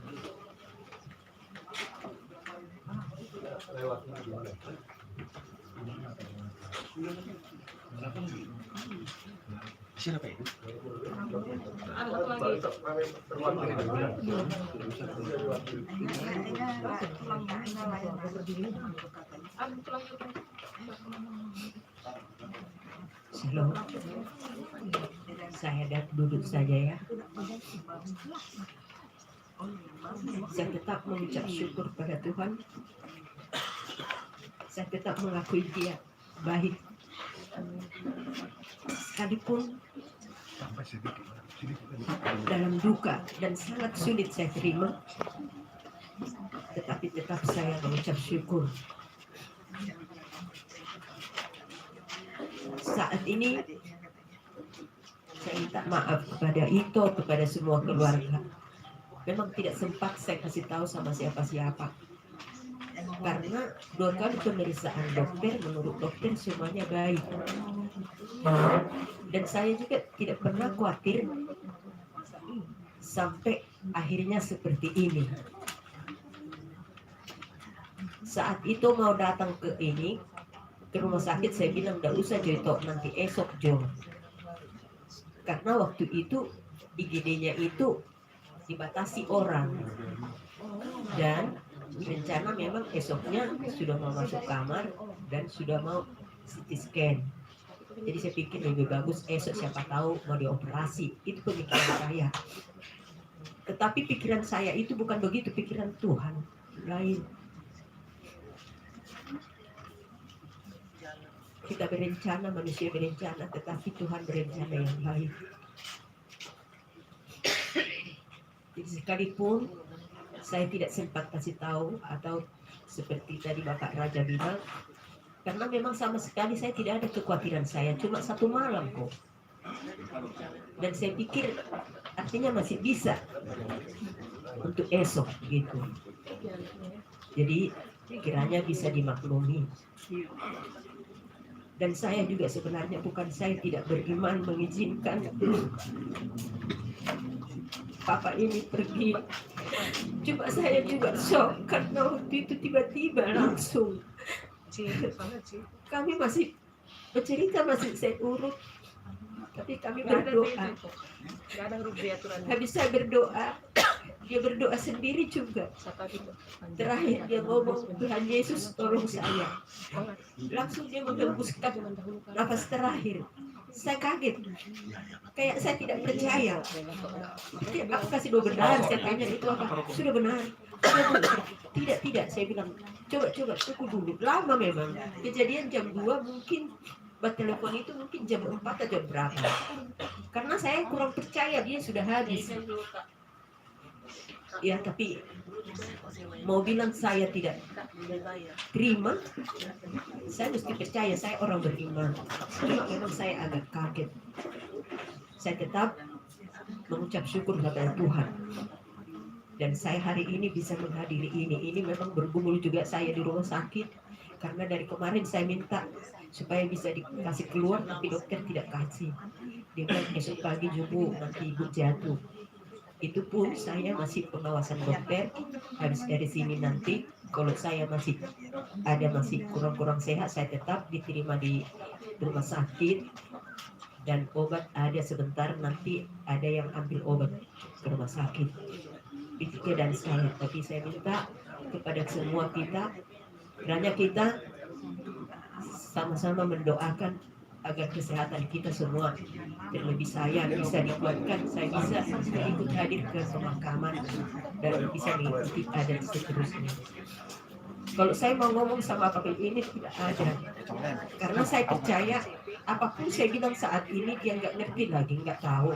Shalom. Saya duduk saja ya. Saya tetap mengucap syukur pada Tuhan. Saya tetap mengakui Dia baik. Sekalipun dalam duka dan sangat sulit saya terima, tetapi tetap saya mengucap syukur. Saat ini saya minta maaf kepada Ito, kepada semua keluarga. Memang tidak sempat saya kasih tahu sama siapa-siapa. Karena dua kali pemeriksaan dokter, menurut dokter semuanya baik. Dan saya juga tidak pernah khawatir sampai akhirnya seperti ini. Saat itu mau datang ke ini, ke rumah sakit, saya bilang, "Nggak usah jo, itu nanti esok jo." Karena waktu itu I G D-nya itu dibatasi orang. Dan rencana memang esoknya sudah mau masuk kamar dan sudah mau C T scan. Jadi saya pikir lebih bagus esok, siapa tahu mau dioperasi. Itu pemikiran saya. Tetapi pikiran saya itu bukan begitu, pikiran Tuhan lain. Kita berencana, manusia berencana, tetapi Tuhan berencana yang lain. Jadi sekalipun saya tidak sempat kasih tahu atau seperti tadi Bapak Raja bilang, karena memang sama sekali saya tidak ada kekhawatiran saya, cuma satu malam kok. Dan saya pikir artinya masih bisa untuk esok gitu. Jadi kiranya bisa dimaklumi. Dan saya juga sebenarnya bukan saya tidak beriman mengizinkan Bapak ini pergi. Cuma saya juga shock karena waktu itu tiba-tiba langsung. Kami masih bercerita, masih saya urut, tapi kami berdoa. Habis saya berdoa, dia berdoa sendiri juga. Terakhir dia ngomong, "Tuhan Yesus, tolong saya." Langsung dia menghembuskan nafas terakhir. Saya kaget. Kayak saya tidak percaya. "Oke, aku kasih doa benar," saya tanya itu apa. "Sudah benar?" "Sudah, Bu." "Tidak, tidak," saya bilang. "Coba, coba, tunggu dulu." Lama memang. Kejadian jam dua mungkin, bertelepon itu mungkin jam empat atau jam berapa. Karena saya kurang percaya dia sudah habis. Ya, tapi mau bilang saya tidak terima, saya mesti percaya, saya orang beriman. Cuma memang saya agak kaget. Saya tetap mengucap syukur kepada Tuhan. Dan saya hari ini bisa menghadiri ini. Ini memang bergumul juga saya di rumah sakit. Karena dari kemarin saya minta supaya bisa dikasih keluar, tapi dokter tidak kasih. Dia bilang, "Besok pagi juga nanti ibu jatuh." Itu pun saya masih pengawasan dokter. Habis dari sini nanti, kalau saya masih ada, masih kurang-kurang sehat, saya tetap diterima di rumah sakit. Dan obat ada sebentar, nanti ada yang ambil obat ke rumah sakit. Itu keadaan saya. Tapi saya minta kepada semua kita, kiranya kita sama-sama mendoakan agar kesehatan kita semua, terlebih saya, bisa dikuatkan, saya bisa ikut hadir ke pemakaman dan bisa mengikuti adat seterusnya. Kalau saya mau ngomong sama Bapak ini, tidak ada. Karena saya percaya, apapun saya bilang saat ini, dia nggak ngerti lagi, nggak tahu.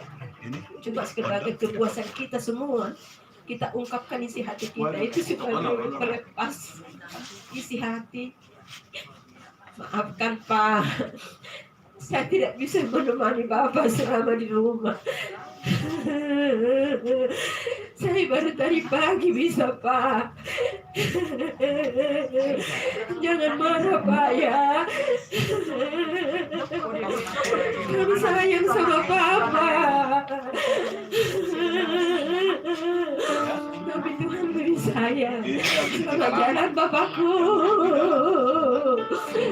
Cuma sebagai kepuasan kita semua, kita ungkapkan isi hati kita itu supaya melepas isi hati. Maafkan, Pak. Saya tidak bisa menemani Bapak selama di rumah. Saya baru tadi pagi bisa, Pak. Jangan marah, Pak, ya. Kami sayang sama Bapak. Tapi Tuhan beri saya selamat jalan, Bapakku.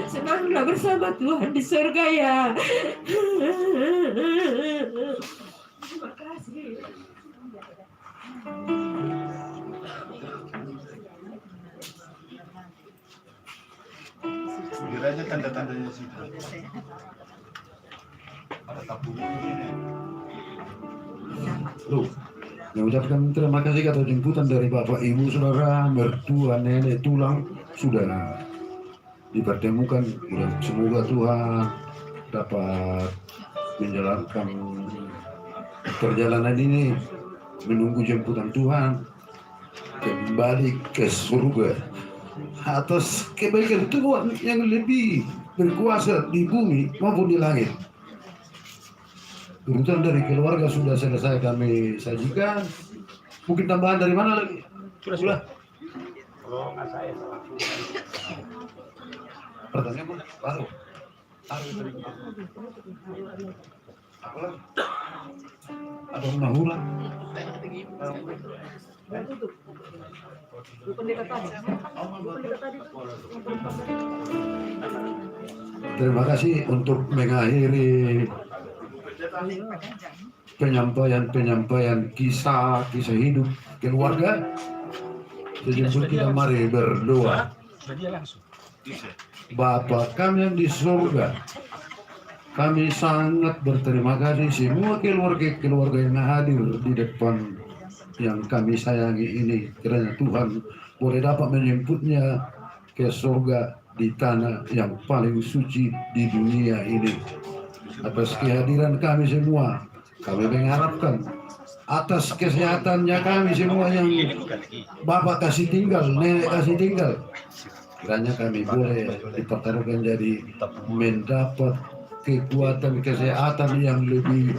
Senanglah bersama Tuhan di surga, ya. Terima kasih. Jujur aja tanda-tandanya situ. Ada tabung ini. Loh, mengucapkan terima kasih kata jemputan dari bapak, ibu, saudara, mertua, nenek, tulang, sudah dipertemukan. Semoga Tuhan dapat menjalankan perjalanan ini, menunggu jemputan Tuhan kembali ke surga atas kebaikan Tuhan yang lebih berkuasa di bumi maupun di langit. Urutan dari keluarga sudah selesai kami sajikan. Mungkin tambahan dari mana lagi? Sudah, sudah. Kalau nggak saya salah. Pertanyaan mana? Baru. Taruh tadi. Apa lagi? Ada hura-hura. Terima kasih untuk mengakhiri penyampaian-penyampaian kisah, kisah hidup keluarga. Sejemput kita mari berdoa. Bapa kami yang di surga, kami sangat berterima kasih semua keluarga-keluarga yang hadir di depan yang kami sayangi ini. Kiranya Tuhan boleh dapat menjemputnya ke surga di tanah yang paling suci di dunia ini. Atas kehadiran kami semua, kami mengharapkan atas kesehatannya kami semua yang Bapak kasih tinggal, Nenek kasih tinggal, kiranya kami boleh dipertaruhkan jadi mendapat kekuatan kesehatan yang lebih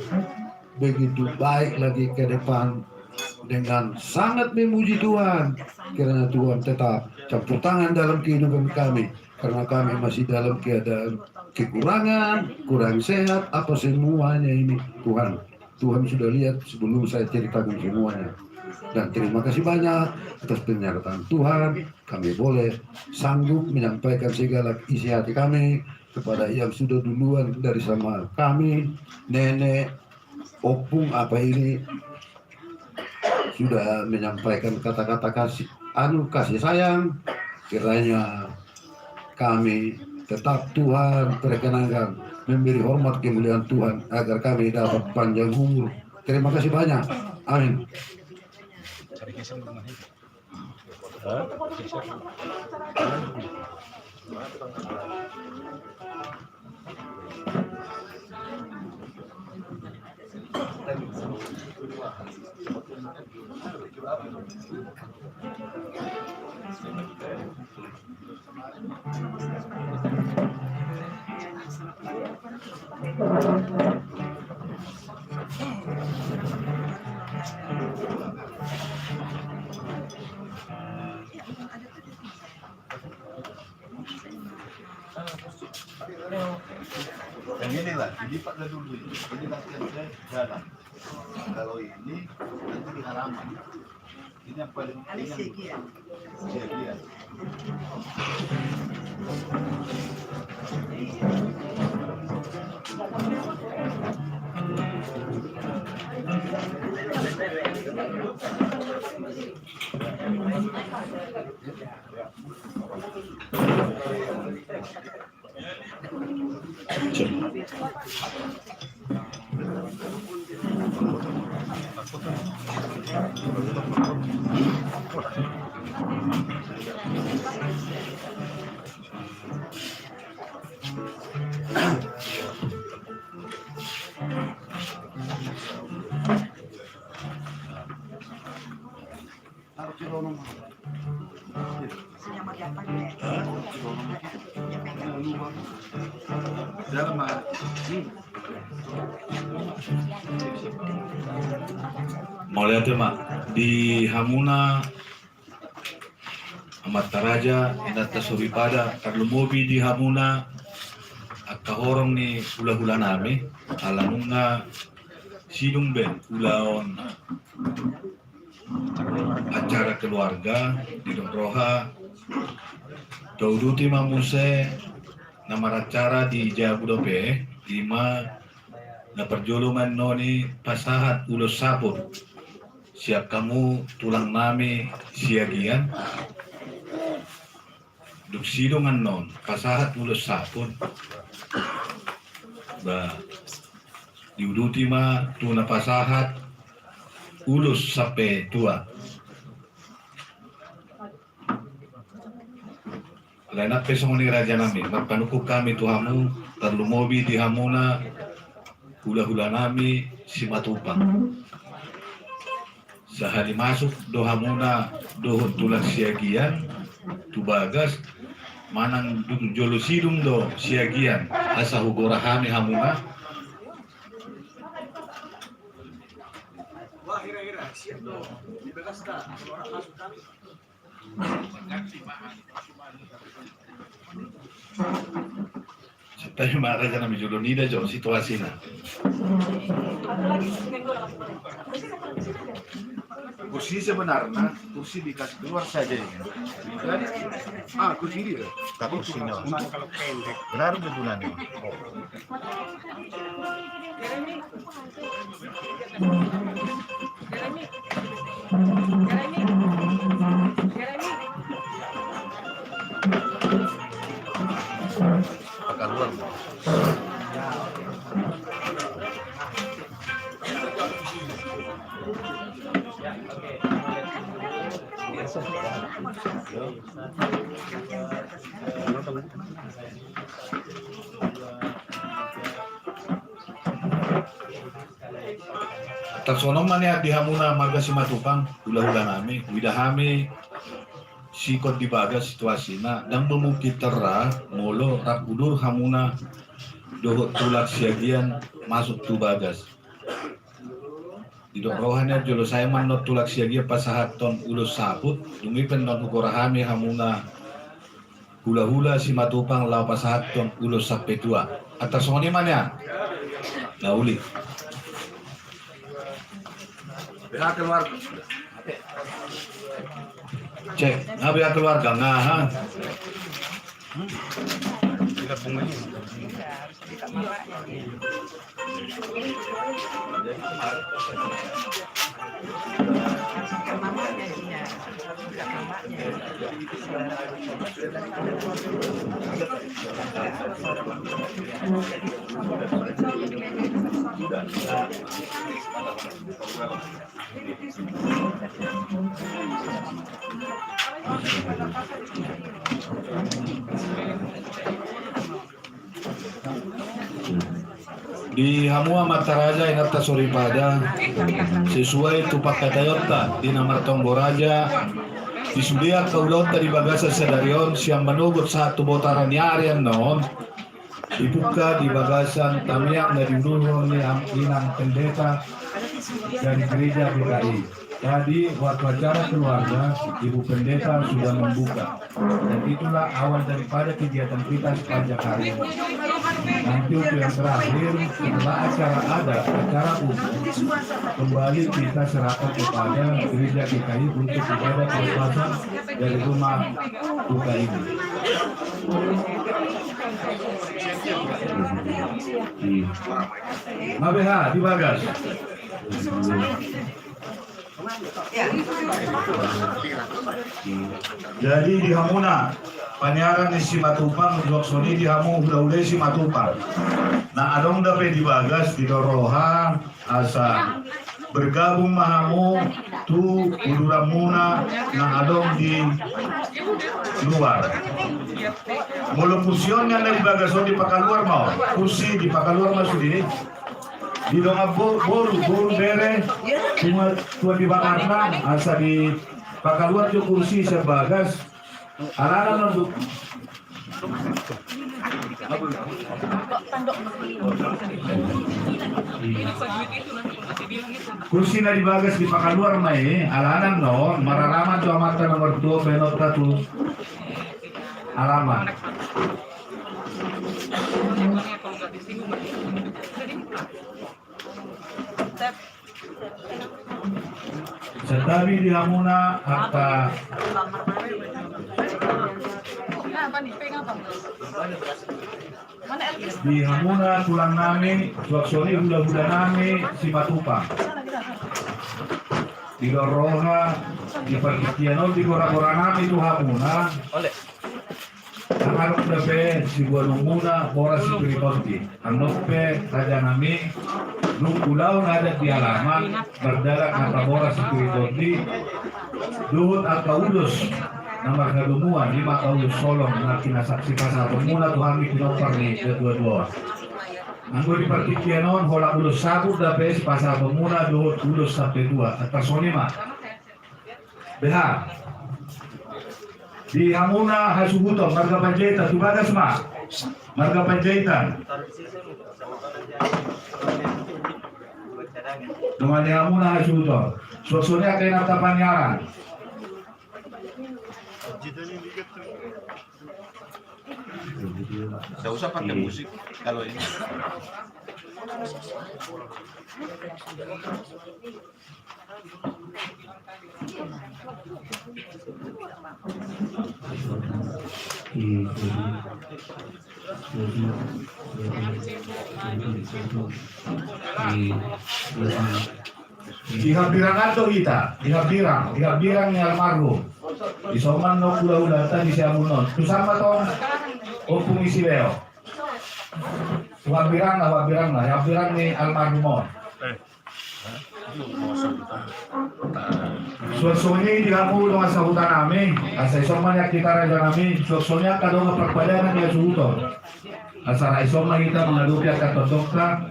begitu baik lagi ke depan. Dengan sangat memuji Tuhan, kiranya Tuhan tetap campur tangan dalam kehidupan kami, karena kami masih dalam keadaan kekurangan, kurang sehat, apa semuanya ini, Tuhan. Tuhan sudah lihat sebelum saya ceritakan semuanya. Dan terima kasih banyak atas penyertaan Tuhan, kami boleh sanggup menyampaikan segala isi hati kami kepada yang sudah duluan dari sama kami, nenek, opung, apa ini, sudah menyampaikan kata-kata kasih, anu, kasih sayang. Kiranya kami tetap Tuhan perkenankan memberi hormat kemuliaan Tuhan agar kami dapat panjang umur. Terima kasih banyak. Amin. Yang inilah, dilipat dah dulu ini. Ini latihan saya jalan. Kalau ini nanti di halaman. Ini yang paling ringan. Iya, iya. Mauliate ma di hamuna amanta raja, inanta soripada, tarlumobi di hamuna angka horong ni hulahula nami, ala nunga sidung be ulaon acara keluarga di Dong Roha. Tauduti ma muse na maracara di jabu dope, ima na parjolo ma annon i pasahat ulos saput sian hamu tulang nami Siagian. Dung sidung annon pasahat ulos saput, ba diuduti ma tu na pasahat ulos sampe tua. Lain pe songon i raja nami, marpanungkun hami tu hamu, tarlumobi di hamuna hulahula nami Simatupang. Sahali masuk do hamuna dohot tulang Siagian tu bagas, manang dung jolo sidung do Siagian asa hugora hami hamuna. Wah, hira-hira siap do di bagas ta, asa hugora hami. Tapi ma raja nami jolo nida jo situasina. Kursi sebenarnya, kursi dikasih keluar saja ini. Kan? Ah, kursi dia. Tak kursi no. Benar betul nih. Pakaluar. Tarsongon on ma nian di hamuna marga Simatupang, hulahula nami, huida hami, singkop di bagas situasina, ndang memungkinkan ra, molo rap udur hamuna, dohot tulang Siagian masuk tu bagas. Didok roha nian jolo sai mannon tulang Siagian pasahathon ulos saput, dung i pe annon hugora hami hamuna hulahula Simatupang laho pasahathon ulos sampetua. Antar songon i ma nian. Na uli. Pihak keluarga. Cek, nga pihak keluarga, nga, ha? Di hamu amanta raja, inanta soripada, sesuai tu pangkataion ta di na martonggo raja, di sude angka ulaon ta di bagasan sadari on, sian manogot sahat tu botaran ni ari annon, dibuka di bagasan tamiang na diuduthon ni am-, inang pendeta dari gereja G K I. Tadi waktu acara keluarga, Ibu Pendeta sudah membuka. Dan itulah awal daripada kegiatan kita sepanjang hari ini. Nanti untuk yang terakhir, setelah acara adat, acara umum, kembali kita serahkan kepada gereja G K I untuk ibadah pelepasan dari rumah duka ini. Nga be ha, di bagas. Jadi di hamuna paniaran ni Simatupang, suang songon i di hamu hulahula Simatupang. Na adong dope di bagas, didok roha asa bergabung ma hamu tu uduranmuna na adong di luar. Molo kursi on nian na di bagas on, dipakaluar ma on. Kursi dipakaluar ma sude. Di dongan bo-, boru, boru bere, tua, tua di bagasna, asa dipakaluar jo kursi sian bagas. Alana non du-, kursi na di bagas dipakaluar ma i, alana non maralaman tu amanta na martua, baenonta tu alaman. Santabi di hamuna angka, di hamuna tulang nami, suang songon i hulahula nami Simatupang. Didok roha di partingkian on, di goragora nami tu hamuna. Nang adong dope siboanonmuna boras sipir ni tondi. Annon pe raja nami, dung ulaon adat di alaman, mardalan angka boras sipir ni tondi dohot angka ulos na marhadomuan, i ma angka ulos holong na pinasahat, sipasahatonmuna tu hami pinompar ni natuatua. Anggo di partingkian on, holan ulos saput dope sipasahatonmuna dohot ulos sampetua. Antar songon i ma. Be ha. Di hamuna hasuhuton, marga Panjaitan, tu bagas ma. Marga Panjaitan. Dongan ni hamuna hasuhuton. Suang songon i angka inanta paniaran. Nggak usah pakai musik kalau ini. Di hambirang do hita, di hambirang, di hambirang ni almarhum. Di soman no hula-hulanta di siamun on. Tu sama tong, Ompu ni si Leo. Tu hambirangna, hambirangna, hambirang ni almarhum on. Suang songon i di hamu dongan sahutanami, asa ison ma nian hita rajanami, suang songon i angka dongan parpadanan ni hasuhuton. Asa ra ison ma hita mangadopi angka tondongta,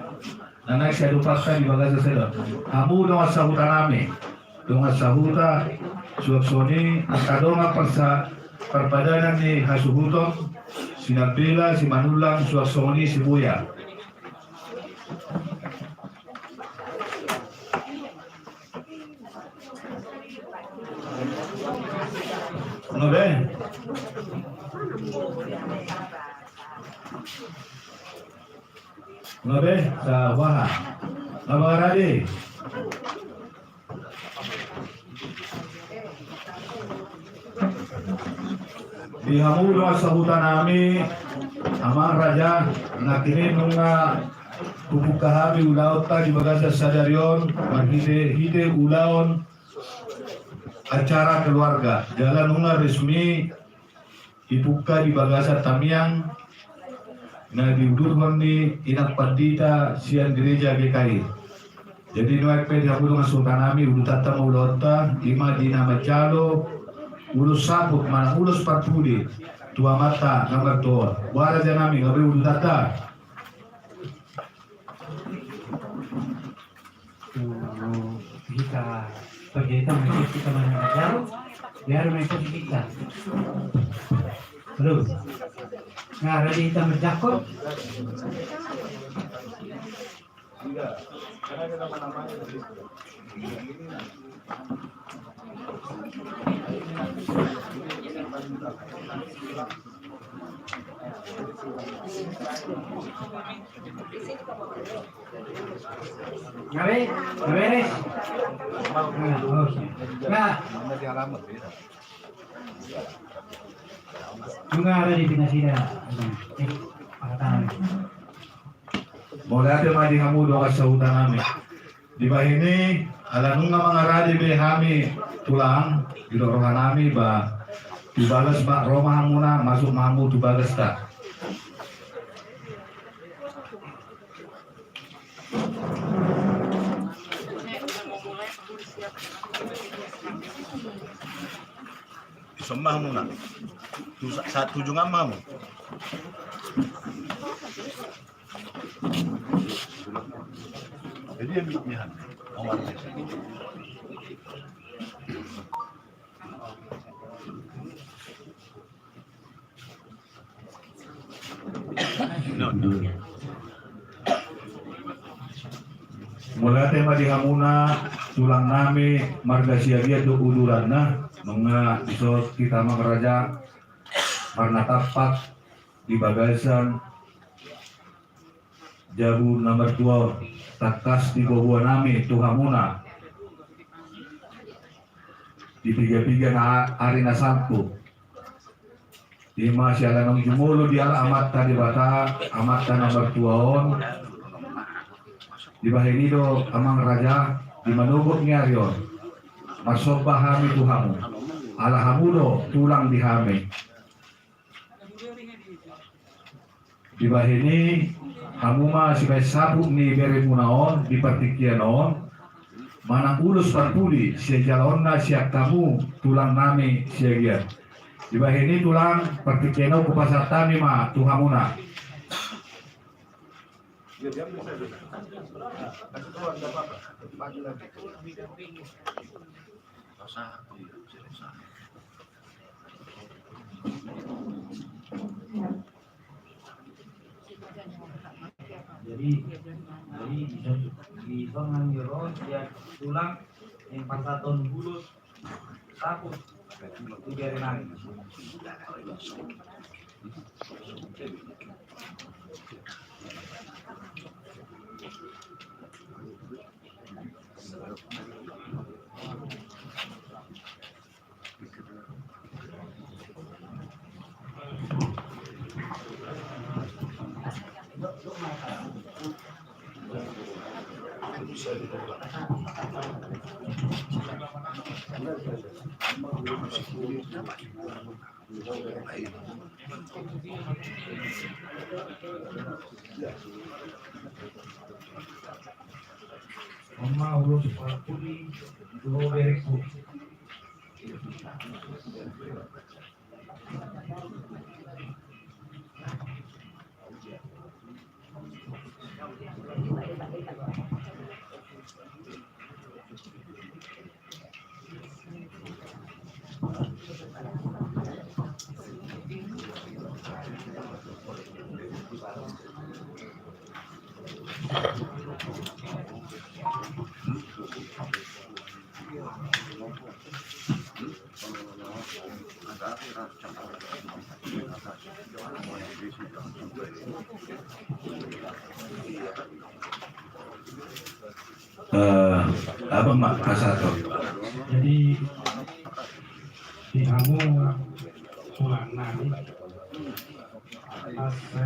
na naeng siadopanta di bagasan sada. Hamu dongan sahutanami, dongan sahuta, suang songon i angka dongan parsa-, parpadanan ni hasuhuton, si Nambela, si Manullang, suang songon i si Buya. Nga be? Nga be, sa waha. Nga mangarade. Di hamu dongan sahutanami, amang raja, nangkining nunga hupungka hami ulaonta di bagasan sadari on, marhite-hite ulaon acara keluarga. Jala nunga resmi dipungka di bagasan tangiang na diudurhon ni inang pandita sian gereja G K I. Jadi nuaeng pe di hamu dongan sahutanami, udutanta ma ulaonta, ima di na manjalo ulos saput manang ulos parpudi tu amanta na martua on. Boha rajanami, nga be udutanta? Tu hita panjaitan, mungkin hita manang ajar, biar mereka hita. Halo. Nga ra di hita manjangkon. Nga be? Nga beres? Nga, oke. Nga. Nunga ra di hita nasida. Eh, angka tangan. Mauliate ma di hamu dongan sahutanami. Dibahen i, ala nunga mangarade be hami tulang, didok rohanami ba, tu bagas ma ro ma hamuna, masuk ma hamu tu bagasta. Ison ma hamuna. Tu sa-, sa-, tu ujung ma hamu. Jadi yang bikin awalnya. Mauliate ma di hamuna tulang nami marga Siagian dohot uduranna, nunga dison hita amang raja marnatampak di bagasan jabu na martua on, tangkas di boaboa nami tu hamuna di piga-piga na ari na salpu. Ima siala naung jumolo dialap Amanta Debata, amanta na martua on. Dibahen i do amang raja, di manogot ni ari on marsomba hami tu hamu, ala hamu do tulang di hami. Dibahen i, hamu ma sibahen saput ni beremuna on di partingkian on, manang ulos parpudi sian jaloonna sian hamu tulang nami Siagian. Dibahen i tulang, partingkian on hupasahat hami ma tu hamuna. Jadi, jadi di, di songon i ro sian tulang, yang pasahaton ulos saput tu bere nami. Eh, abang ma pasahat. Jadi, di hamu tulang nami, asa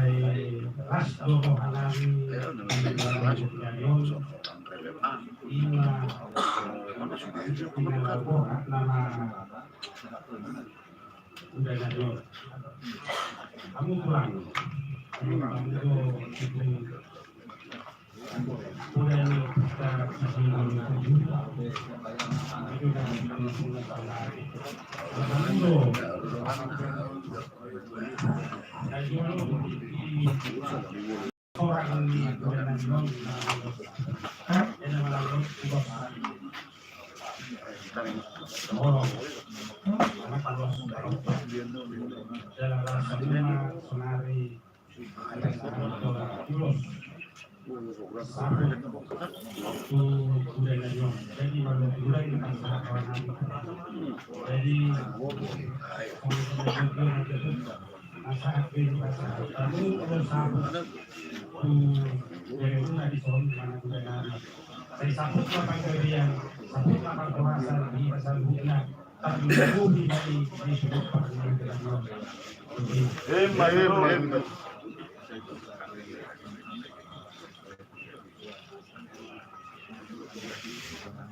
las do roha nami di dalam hidup nami on, ima, ima borat nama uda nami on. Hamu tulang, hamu tulang do,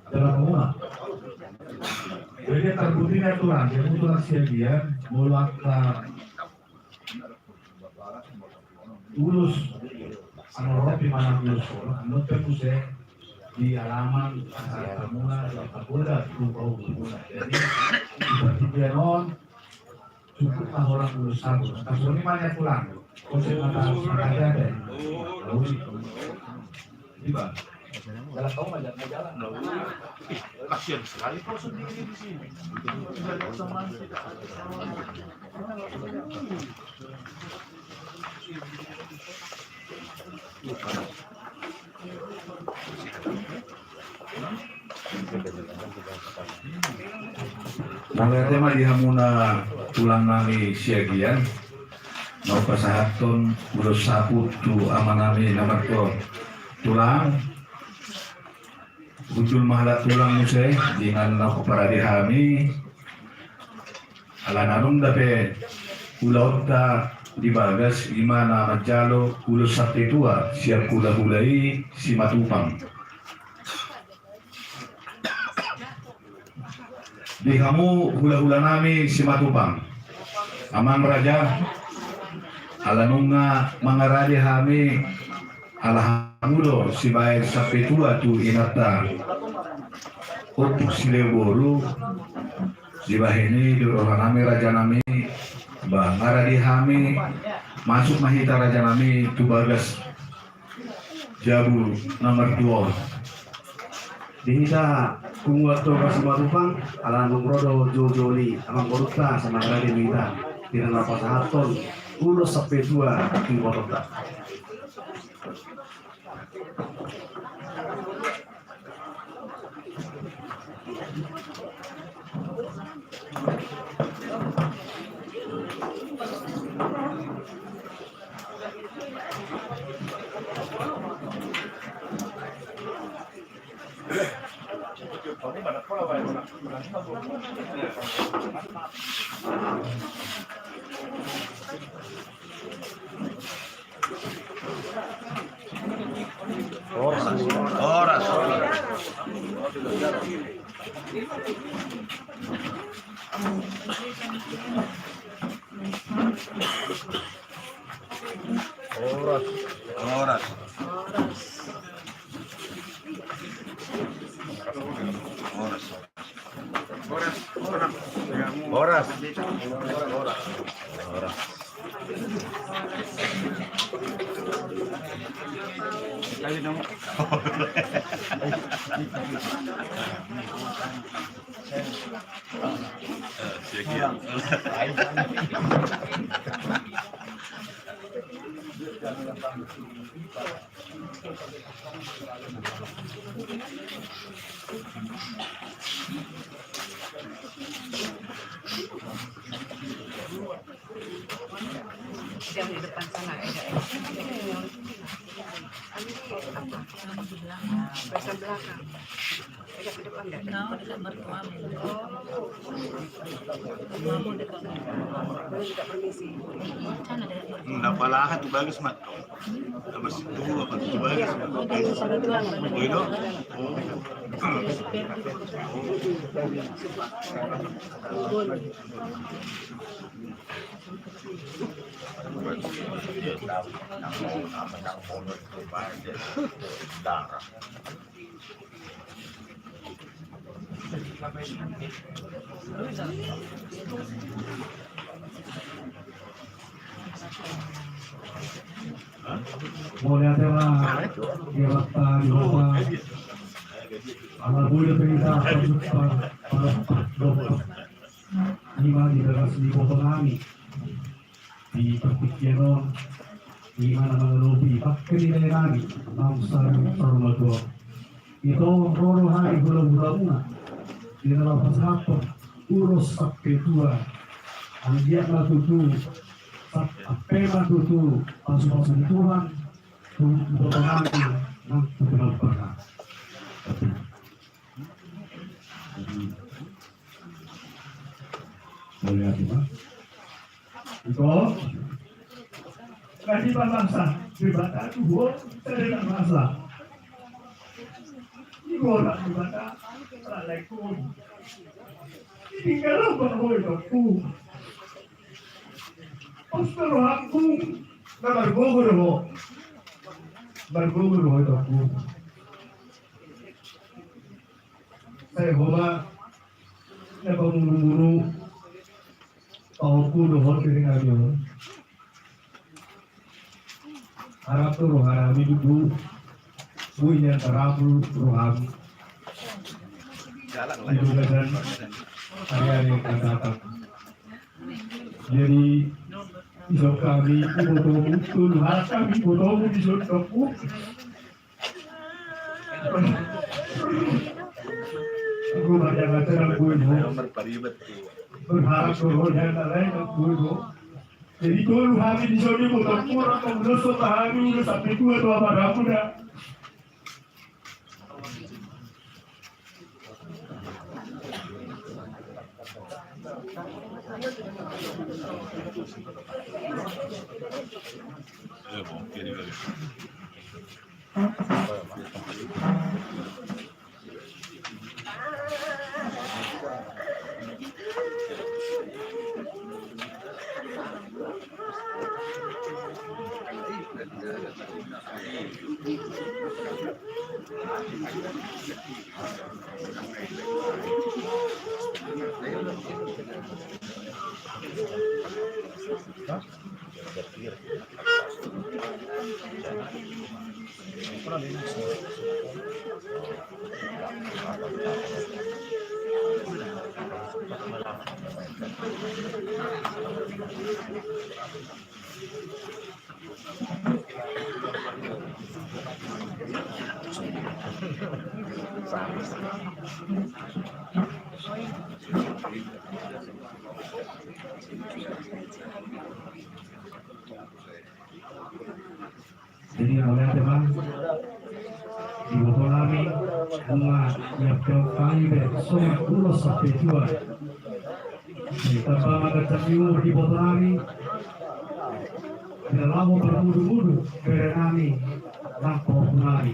Dalam rumah. Jadi, tarbuti na tulang, jadi tulang Siagian, molo angka ulos, anu, roti manang ulos, anu, pe muse di alaman, asa tamuna, di pagoda, tu bau, tu bau. Jadi, di partingkian on, cukup lah orang ulos sabu. Kasoni ma nian tulang. Konsep mata sengaja deh. Lalu itu. Di ba? Jalan kau ngajak mau jalan. Kasihan sekali kau sendiri di sini. Tidak ada teman, tidak ada kawan. Mauliate ma di hamuna tulang nami Siagian, na hupasahathon ulos saput tu ama nami na martua on. Tulang, hundul ma halak tulang muse, inganan na huparade hami, ala na adong dope ulaonta di bagas, ima na manjalo ulos sampe tua sian hulahula i Simatupang. Di hamu hulahula nami Simatupang, amang raja, ala nunga mangarade hami, ala hamu do sibaen sampe tua tu inanta Ompung Sileo boru. Dibahen i di roha nami raja nami, ba, mangarade hami, masuk ma hita raja nami tu bagas jabu na martua on. Di hita punguan Toga Simatupang, ala nunga ro do joujou ni amangborunta, asa mangarade ma hita di na pasahathon ulos sampe tua tu ibotonta. Horas, horas, horas. Horas. Horas. Horas. Horas. Horas. Yang di depan sana ada. Ini apa? Pasang belakang. Ada ke depan nggak? Nggak, dekat mertuamu. Oh. Mertuamu dekat. Boleh juga permisi. Sana dekat mertuamu. Nggak pala tu bagus, Mat. Nomor sepuluh apa tujuh belas? Iya, ada di sana tuan. Oh, itu? Oh. Mauliate ma di Amanta Debata, ala boi dope hita pajumpang, pajumpang, pajumpang. Ima di bagas ni iboto nami. Di partingkian on, ima na mangalobi, pakke ni dainami, naung saur matua on. Ito ro do hami hula-hulamuna, di na laho pasahathon ulos sampe tua, anggiat ma tutu, sampe ma tutu, pasu-pasu ni Tuhan, tu iboto nami, nang tu pinampang. Mauliate ma. Ito, kasi pamasa, Debata tu ho, sadena masa. Di gorak Debata, lalai ko. Tinggal apa ho itu ku. Pos tu rohangku, na margogo do ho. Margogo do ho itu ku. Sai ho ma, na pamunu-munu, pahompu dohot diri nami on. Harap tu roha nami tutu, boi nian tarapul rohami. Di bagasan ari-ari akan datang. Jadi, iso hami ibotomu, tolu hata hami ibotomu di son dohot. Aku banyak acara gue mau. Berharap bahwa yang lain gue mau. Jadi tolu hami di sini mau tempur atau belum, hami udah sampai tua, tua pada aku dah. Jadi, mauliate ma di iboto nami, nunga niampe hami be songon ulos sampe tua. Jadi, tamba ma ganjang ni umur di iboto nami, di na laho marmudu-mudu bere nami nang pahompu nami.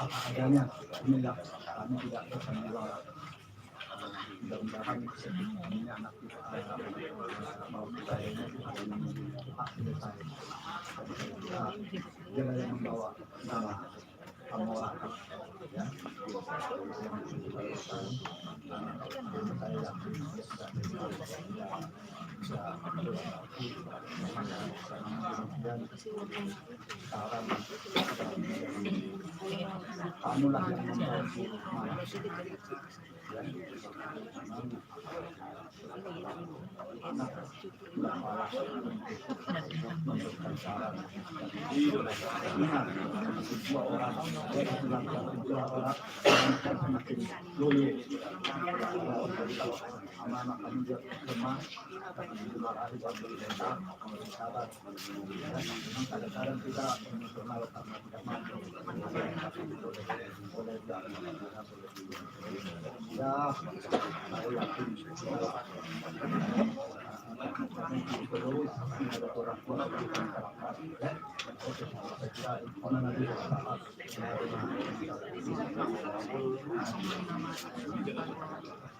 Apa adanya, inilah kami tidak bersandiwara. Mudah-mudahan ini anak kita mau kita ini kita jalan yang membawa nama Amora, ya. Saya yakin dia sudah bisa, bisa, bisa, kamulah yang membawa semangat.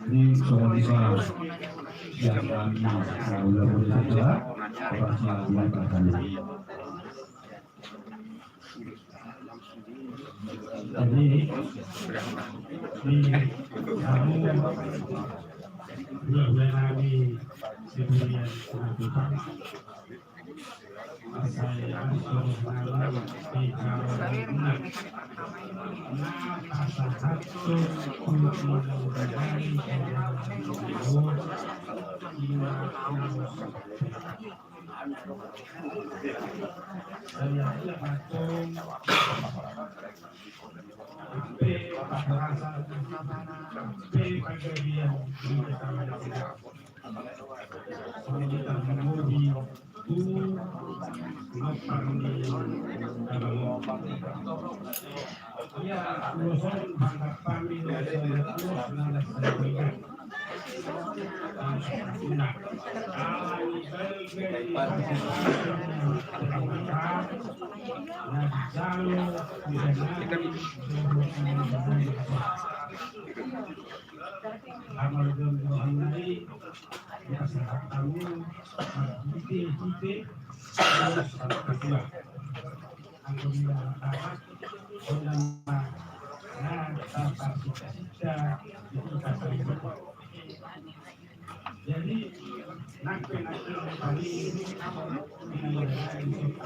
Jadi, songon i ma sian hami, eh, ulaon on, operasi yang dilakukan. Jadi, di hamu, hula-hula nami, sebelum yang Amal dan rohani, ya, sahabat kami, marhite-hite, terus sampai kedua. Anggo di dalam taat, onda ma, na, tanpa sita-sita, di kita saling berdoa. Jadi, nangke-nangke tadi ini, ini adalah untuk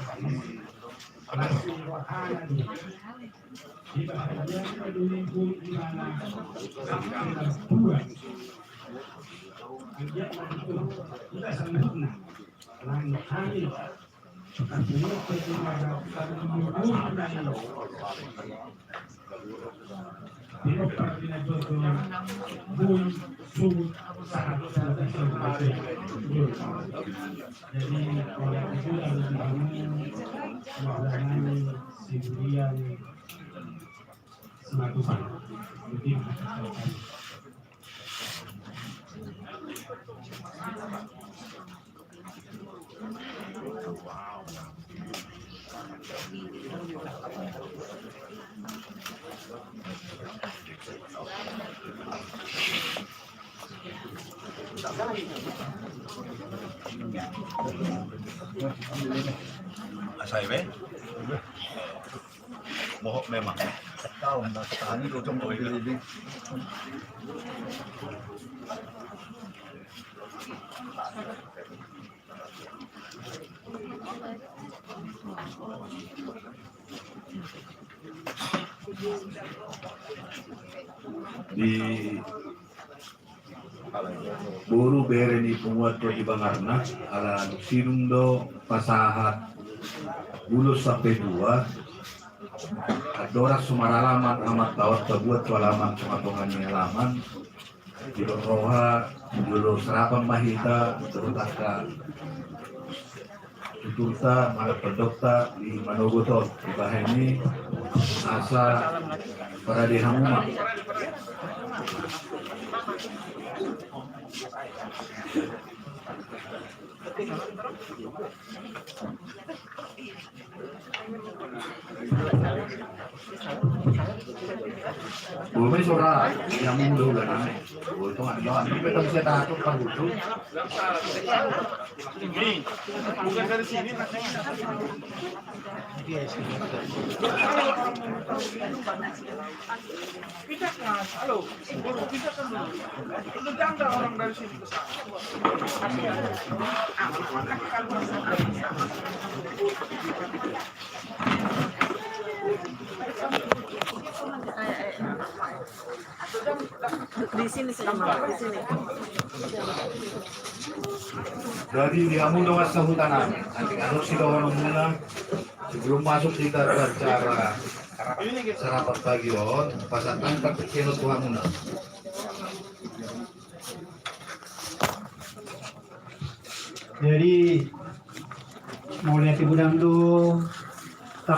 masih rohani. Di bahagian kedua pun di mana, sampai kedua. Anggiat itu, kita selanjutnya. Nang kami, jadi, kalau itu dari kami, Siburian, Simatupang. Asa ibe? Mohok memang. Tahu, nah, tani dua jam dua keliling. Di boru bere ni punguan Tua Tibangarna, ala dung sidung do pasahat ulos sampe dua, andorang so maralaman amanta on, tabuat tu alaman, tonga-tonga ni alaman, di roha, jolo sarapan ma hita, terutama tuturta, manang pandokta di manogot on, dibahen i asa parade hamu ma. Boleh sora yang muda-muda nami. Oh, itu nggak ada. Kita bisa takut kan butuh. Ini bukan dari sini, Mas. Pindah, Mas. Halo, Guru, pindahkan dulu. Itu janggal orang dari sini ke sana. Di sini saja, Mas. Di sini. Jadi, di hamu dongan sahutanan, nanti kalau sudah orang muna, sebelum masuk kita ke acara sarapan pagi on, pasahat angka kecil tu hamuna. Jadi, mauliate godang do